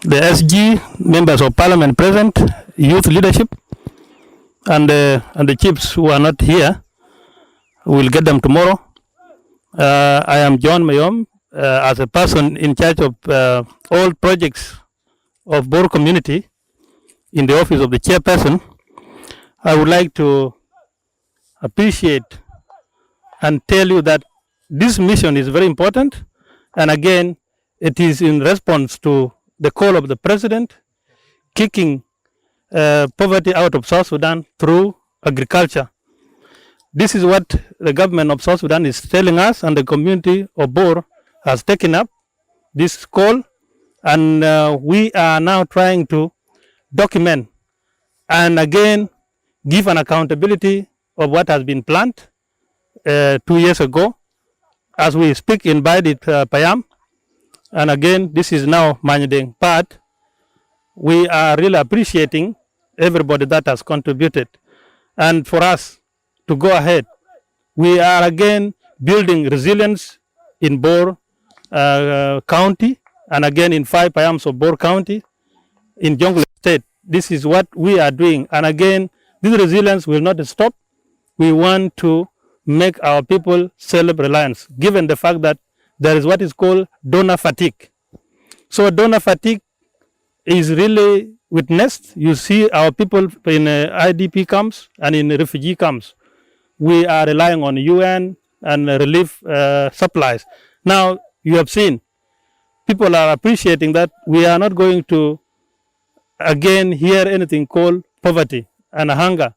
the S G, members of parliament present, youth leadership, and, uh, and the chiefs who are not here. We'll get them tomorrow. Uh, I am John Mayom, uh, as a person in charge of, uh, all projects of Bor community in the office of the chairperson. I would like to appreciate and tell you that this mission is very important. And again, it is in response to the call of the president, kicking, uh, poverty out of South Sudan through agriculture. This is what the government of South Sudan is telling us, and the community of Bor has taken up this call, and, uh, we are now trying to document and again give an accountability of what has been planned, uh, two years ago. As we speak in Baidit, uh, Payam, and again, this is now Manyadeng part. We are really appreciating everybody that has contributed. And for us to go ahead, we are again building resilience in Bor, uh, County, and again in five Payams of Bor County, in Jonglei State. This is what we are doing. And again, this resilience will not stop. We want to make our people self-reliance, given the fact that there is what is called donor fatigue. So donor fatigue is really witnessed. You see our people in, uh, I D P camps and in refugee camps. We are relying on U N and relief, uh, supplies. Now, you have seen, people are appreciating that we are not going to again hear anything called poverty and hunger,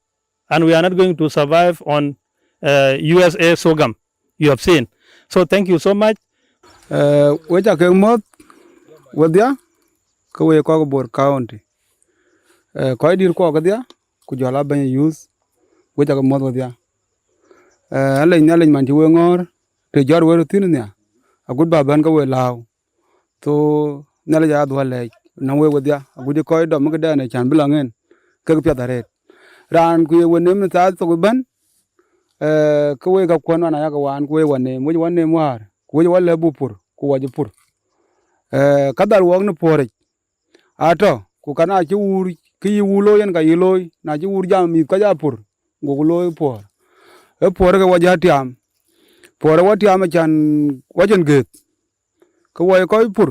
and we are not going to survive on, uh, U S A sorghum. You have seen. So thank you so much. Uh, we ca ke mɔ̈th wedhia, ke we kɔc Bor County. Uh, kɔc dït kuɔ kedhia, ku jɔl a bɛ̈ny youth, we ca ke mɔ̈th wedhia. Uh, alec Nhialic man cï we ŋɔ̈ɔ̈r, të jɔt we röt thïn nhial, agut ba bɛ̈n ke we lääu. So Nhialic aa dhuɔ̈l lɛɛc nɔŋ wek wedhia, agut cï kɔc dɔm këdɛn ë can bï lɔ ŋen, kek piɛth arëët. Raan ku ye we neem në thaa thok ëbɛ̈n, eh, ke wek ka kuɔ̈n wan ayakë waan, ku wek wa neem, wec wa neem wäär, ku wec wa lɛ̈k buk pur, ku wa cï pur. Eh, ka dhal wɔk në puɔ̈ric, atɔ̈, ku ka na cï wuur, kë yï wuur looi yen ka yï looi, na cï wuur jam mïth kɔc aa pur, goku looi puɔ̈r. Ë puɔ̈r ke wa jɔ tiaam, puɔ̈r ë wa tiaam acan wa cïn gëëth, ke wa ye kɔc pur,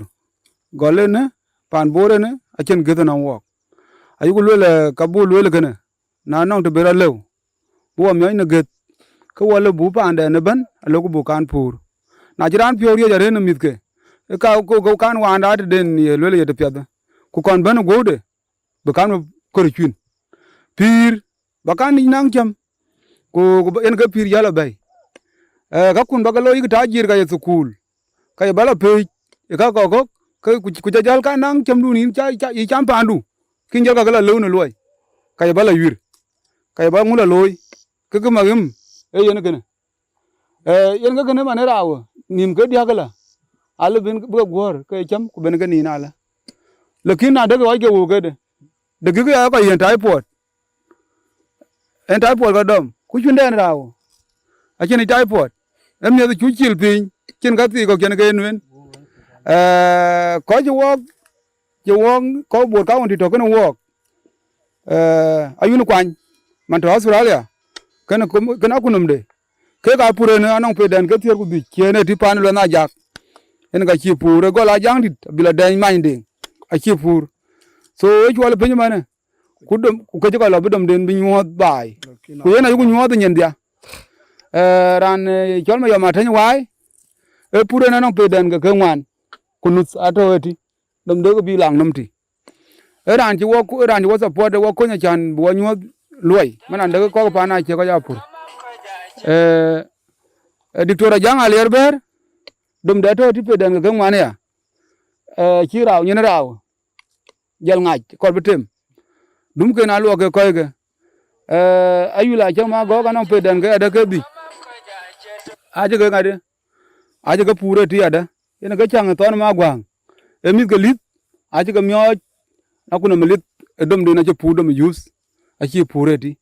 gɔl ënë, paan Bor ënë, acïn gëëth ënɔŋ wɔɔk. Ayuku lueel, eh, ka buk lueel kënë, na nɔŋ të bï rɔt lëu, bï wa miɔc në gëëth, ke wa lëu buk paandɛn ëbɛ̈n, alëuku buk kan puur. Na cï raan piɔ̈u riɔ̈c arëët në mïthke, ë ka, ku, ku kan waanda tëden ye lueel ye tëpiɛth, ku kɔn bɛ̈n ë guɔ̈ude, bï kan we kɔ̈r ë cuin. Pïïr, ba kan yic naŋ cäm, ku, ku ba, yen ke pïïr jäl abɛ̈i. Eh, ka kun ba ke looi yïk tajir ka ye thukul, ka ye ba lɔ pëëc, ë ka kɔ̈k kɔ̈k, ke ku, ku ca jäl kan naŋ cämdun yïn ca, ca, yï cam paandu, kïn jäl ka ke lɔ lëu në luɔi, ka ye ba lɔ yuir, ka ye ba ŋu lɔ looi, ke kë mak yïm, ee yen kënë. Eh, yen ke kënë man ë raaw, nïm ke diäk ëlä, alë bïn bï ke guɔ̈ɔ̈r ke cäm, ku ben ke nin alë. Lakin na dek ɣɔc ke wëu këde, dek kï ya kɔc yen typhoid, en typhoid ka dɔm, ku cundɛn raaw, acïn typhoid, ë miɛth cu cil piny, cïn ka thii kɔ̈k cïn ke nueen. Eh, kɔc cï wɔɔk, cï wɔɔk kɔc Bor County tɔ̈ kënë wɔɔk, eh, ayun kuany, man tɔ̈ Australia, kënë kum-, kënë akunɔmde. Kek aa pur ënë anɔŋ pedɛn ke thiëër ku dhïc, ciëën ë tï paan luɛnh ajak. Yen ka cï pur, ë gɔl ajaŋ dït, abï lɔ dɛɛny manydeŋ, acï pur. So, ë cuɔl ë piny ëmënë, ku dom, ku ke cï kɔc lɔ bï domden bï nyuɔɔth baai. Ku yen ayuku nyuɔɔth ë nyin dhia. Eh, raan, eh, cɔl Mayɔm Atëny Waai, ë pur ënë anɔŋ pedɛn ke ke ŋuan, ku nuth atɔ̈ ëtï, domde ke bï laŋ nɔm tï. Ë raan cï wɔ, ë raan cï wɔ support, ë wɔ kony acan bï wɔ nyuɔ̈th luɔi, man raan dek kɔ̈k paan acie kɔc aa pur. Eh, eh, Diktor Ajaŋ Aliɛr Bɛ̈ɛ̈r, domde atɔ̈ tï pedɛn ke ke ŋuan aya. Eh, cï raaw, nyin raaw, jɔl ŋac, kɔr bï tem. Dumken aluɔk ke kɔcke. Eh, ayul acäm agɔ̈k anɔŋ pedɛn ke adë ke dhïc. Acï ke ŋadï, acï ke pur ëtï adë. Yen ke cäŋ ë thɔn ma guäŋ. Ee mïthke lïth, acï ke miɔɔc, na kun ëmë lïth, ë domden acï pur dom ë yuth, acï pur ëtï.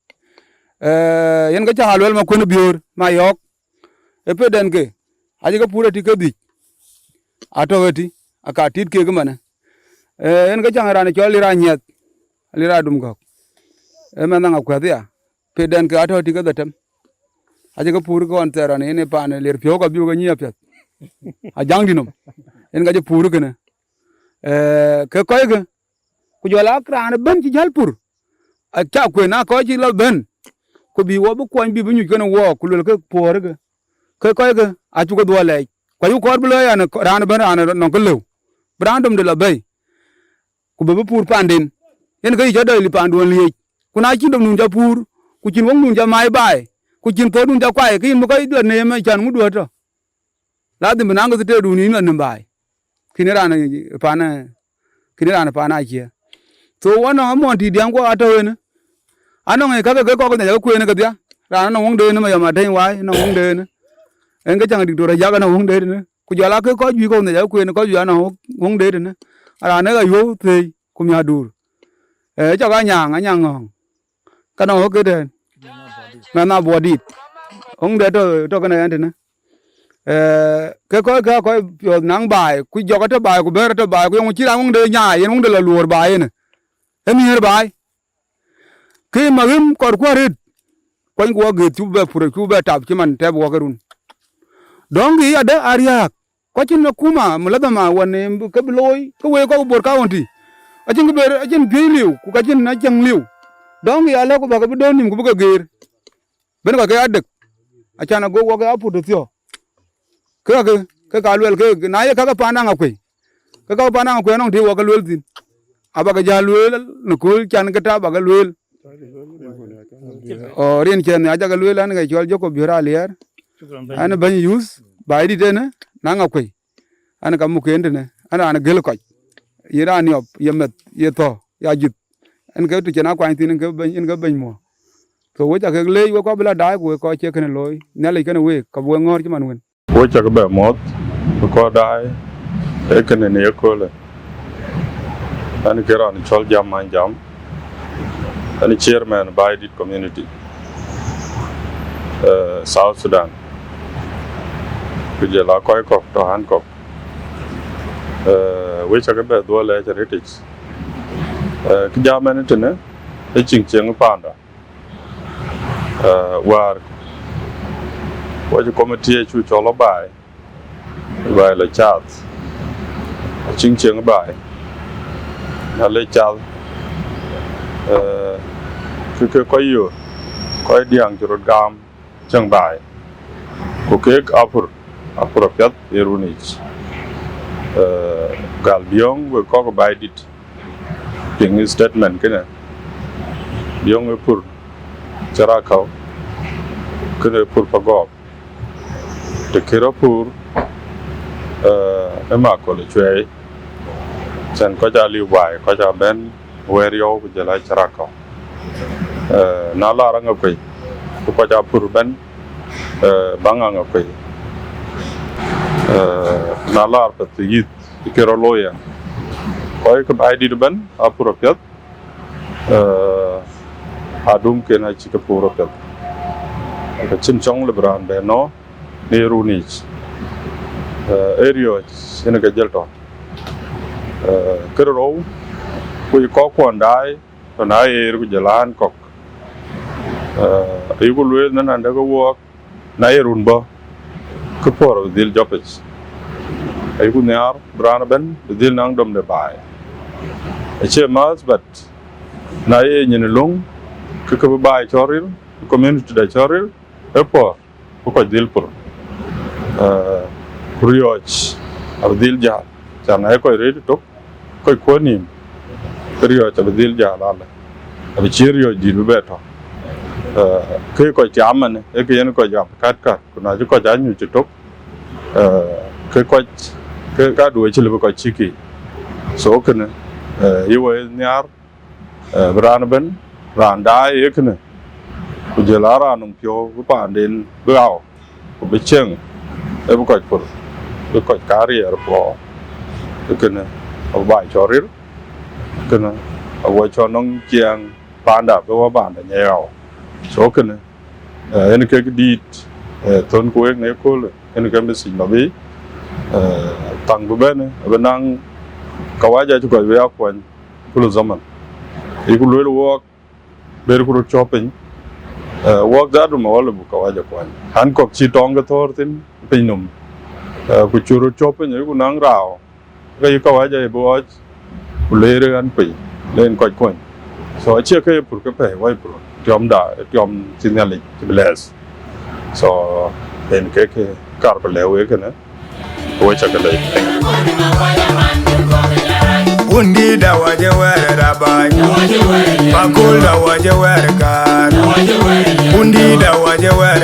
Eh, yen ke cäŋ aluel ma kuën ë biöör, ma yɔ̈ɔ̈k, ë pedɛn ke, acï ke pur ëtï ke dhïc. atɔ̈ ëtï, aka tit kek ëmënë. Eh, yen ke caŋ raan cɔl Lira Nyiɛth, Lira Dum Gɔ̈k. Ee mɛnh Aŋakuɛth ya, pidɛn ke atɔ̈ tï ke dhetem. Acï ke puur ke ɣɔn thɛɛr ɣɔn yen ë paan Lir Piɔ̈u ka bï ke nyic apiɛth. Ajaŋdï nɔm, yen ka cï puur kënë. Eh, ke kɔckë, ku jɔl a raan ëbën cï jäl pur, aca kuën aa kɔc cï lɔ bɛ̈n, ku bï wɔ bï kuɔny bï bï nyuc kënë wɔɔk, ku luelkë puɔ̈ɔ̈rkë. Ke kɔckë acuk ke dhuɔl lɛɛc, ku ayuk kɔɔr bï lɔ yan raan ëbën raan nɔŋ kë lëu, bï raan domde lɔ bɛ̈i, ku bï bï puur paanden. Yen ke yï cä dɔc lip paanduön liëëc, ku na cïn domdun cä puur, ku cïn weŋdun cä maai baai, ku cïn thɔ̈ɔ̈rdun cä kuai, ke yïn bï kɔc duɛt neem ë cän ŋudu ëtɔ. Ladhim bï naŋ ke thëtëëkdun yïn lɔ nïm baai. Kïn raan ë paan, kïn raan ë paan acie. So wɔ nɔŋ amuɔn tïït diɛŋ guɔ atɔ̈ ënë. Anɔŋ ë kakë ke kɔk nhiac ke kueen kedhia. Raan anɔŋ wëŋ de ënë, Mayɔm Adɛ̈ny Wai anɔŋ wëŋ de ënë. Ën ke caŋ Diktor Ajak anɔŋ wëŋ de ënë. Ku jɔl aa ke kɔc juëc kɔk nhiac ke kueen, kɔc juëc anɔŋ wëŋ de ënë. Raan ë Ayuɔu Thëëi ku Miäkduur. Eh, cɔk Anyaŋ, Anyaŋ Ŋɔ̈ɔ̈ŋ. Ka nɔŋ wëk ke tɛ̈ɛ̈n. Mɛnh Abuɔdït. Wëŋ de tɔ̈, tɔ̈ kënë ɣɛn tënë. Eh, ke kɔc, ke kɔc piɔ̈ɔ̈th naŋ baai, ku jɔk atɔ̈ baai, ku bɛ̈ɛ̈r atɔ̈ baai, ku yɔŋ cï raan wëŋ de nyaai, yen wëŋ de lɔ luɔ̈ɔ̈r baai ënë. Ë miëër baai. Ke maɣëm kɔɔrku arëët, kuanyku wɔ gëëth cuk bɛ pur, cuk bɛ tap cï man tɛ̈p wɔ ke run. Dɔ̈ŋkï adë ariääk, ku acïn akuma, muladhama wën, ke bï looi, ke wek kɔc Bor County. Acïn kë ber, acïn piööc liu, ku ka cïn acäŋ liu. Dɔ̈ŋkï alë ku bäk bï döön nïm ku bï ke geer. Bën kɔc ke adek, acan ago wɔ ke aput thiɔ̈k. Ke kakë, ke ka luel ke, na ye kakë paan Aŋakuei. Ke kakë paan Aŋakuei anɔŋ tëë wɔ ke luel thïn. Abäk jäl lueel në kööl can ke ta bäk lueel. Ɔ, rin cɛn nhiac aca ke lueel an ke cɔl Jacob Biöör Aliɛɛr. An bɛ̈ny youth, baai dït ënë, na Aŋakuei. An ka muk en tënë, an raan gël kɔc. Ye raan niɔp, ye meth, ye thɔ̈, ya jith. An ke të cïn akuany thïn, an ke bɛ̈ny, an ke bɛ̈ny muɔ̈. So wek ca kek leec, wek kɔc bï la daai, ku wek kɔc cie kënë looi. Nhialic kënë week, ka bï wek ŋɔ̈ɔ̈r cï man wën. Wek ca ke bɛ muɔ̈th, wek kɔc daai, ee kënë në ye köölë. An ke raan cɔl Jam Many Jam. An chairman Baidit community, eh, South Sudan. Ku jɔl a kɔc kɔ̈k tɔ̈ an kɔ̈k. Eh, wek ca ke bɛ dhuɔl lɛɛc arëtic. Eh, kë jam ɛn tënë, ë ciëŋ ciëŋ paanda. Eh, wäär, wɔ cï committee cu cɔl ë baai, baai lɔ cath, ciëŋ ciëŋ baai, na le cath, eh, kë ke kɔc yöör, kɔc diäŋ cï röt gam ciëŋ baai, ku keek apur, apur apiɛth ë run yic. Eh, gal biöŋ wek kɔ̈k Baidit, piŋ statement kënë, biöŋ ë pur cï raan kɔ̈u, kënë pur Pagɔɔk. Të kë rɔt pur, eh, ë Makol ë Cuɛɛi, cän kɔc aa liu baai, kɔc aa bɛ̈n wɛ̈ɛ̈r yɔu ku jɔl a cï raan kɔ̈u. Eh, na lar Aŋakuei, ku kɔc aa pur bɛ̈n, eh, baŋ Aŋakuei. Eh, na lar Pathuyith, ke rɔt looi yen. Kɔc ke Baidit ëbɛ̈n aa pur apiɛth, eh, adumken acï ke pur apiɛth. Ka cïn cɔŋ lë bï raan bɛ nɔ̈k në run yic. Eh, ë riɔ̈ɔ̈c yen ke jël tɔ̈. Eh, kë rou, ku ye kɔckuɔn daai, tɔ̈ na ɣeer ku jɔl a ɣän kɔ̈k. Eh, ayuku lueel nɔn adë ke wuɔɔk, na ye run bɔ̈, kë puɔ̈r abï dhil jɔpic. Ayuku nhiaar bï raan ëbɛ̈n bï dhil naŋ domde baai. Acie määth, but na ye nyin ë löŋ, kë ke bï baai cɔl ril, bï community da cɔl ril, ë puɔ̈r, bï kɔc dhil pur. Eh, ku riɔ̈ɔ̈c abï dhil jäl, can na ye kɔc rëër ëtök, kɔc kuɔ̈n nïïm, ke riɔ̈ɔ̈c abï dhil jäl alë, abï cïn riɔ̈ɔ̈c dït bï bɛ tɔ̈. Eh, ke kɔc tiam ënë, ee ke yen kɔc gam kätkäk, ku na cï kɔc aa nyuc ëtök, eh, ke kɔc, ke kaduɔ̈ɔ̈c cï lëu bï kɔc cïk yiic. So kënë, eh, ye wɔ nhiaar, eh, bï raan ëbɛ̈n, raan daai ee kënë, ku jɔl a raan nɔm piɔ̈u bï paanden bï ɣau, ku bï cieŋ, ee bï kɔc pur, bï kɔc kaar riɛɛr puɔ̈u. Ee kënë abï baai cɔl ril, kënë abï wɔ cɔl nɔŋ ciɛɛŋ paanda bï wɔ paanda nyai ɣau. So kënë, eh, yen kek dïït, eh, thön ku wek në ëköölë, yen ke message lɔ bï, eh, Thaŋ bï bɛ̈n, abï naŋ kawaja cï kɔc bï ya kuɔny kulu zaman. Yeku lueel wɔɔk, ber ku röt cɔ̈p piny. Wɔɔk dhadu ma wɔ lëu buk kawaja kuɔny. Ɣän kɔ̈k cï tɔŋ ke thɔ̈ɔ̈r thïn piny nɔm. Ku cï röt cɔ̈p piny, ku naŋ raaw. Ke yï kawaja ye bï ɣɔɔc, ku leer ɣän piny, len kɔc kuɔny. So acie ke ye pur ke pɛ̈i, wai pur. Tiɔmda, tiɔm cï Nhialic cï bless. So, en ke ke kar bï lɛ̈k wek kënë, we ca ke lɛc. Undida waje wɛr rabai, pakul da waje wɛr gar. Undida waje wɛr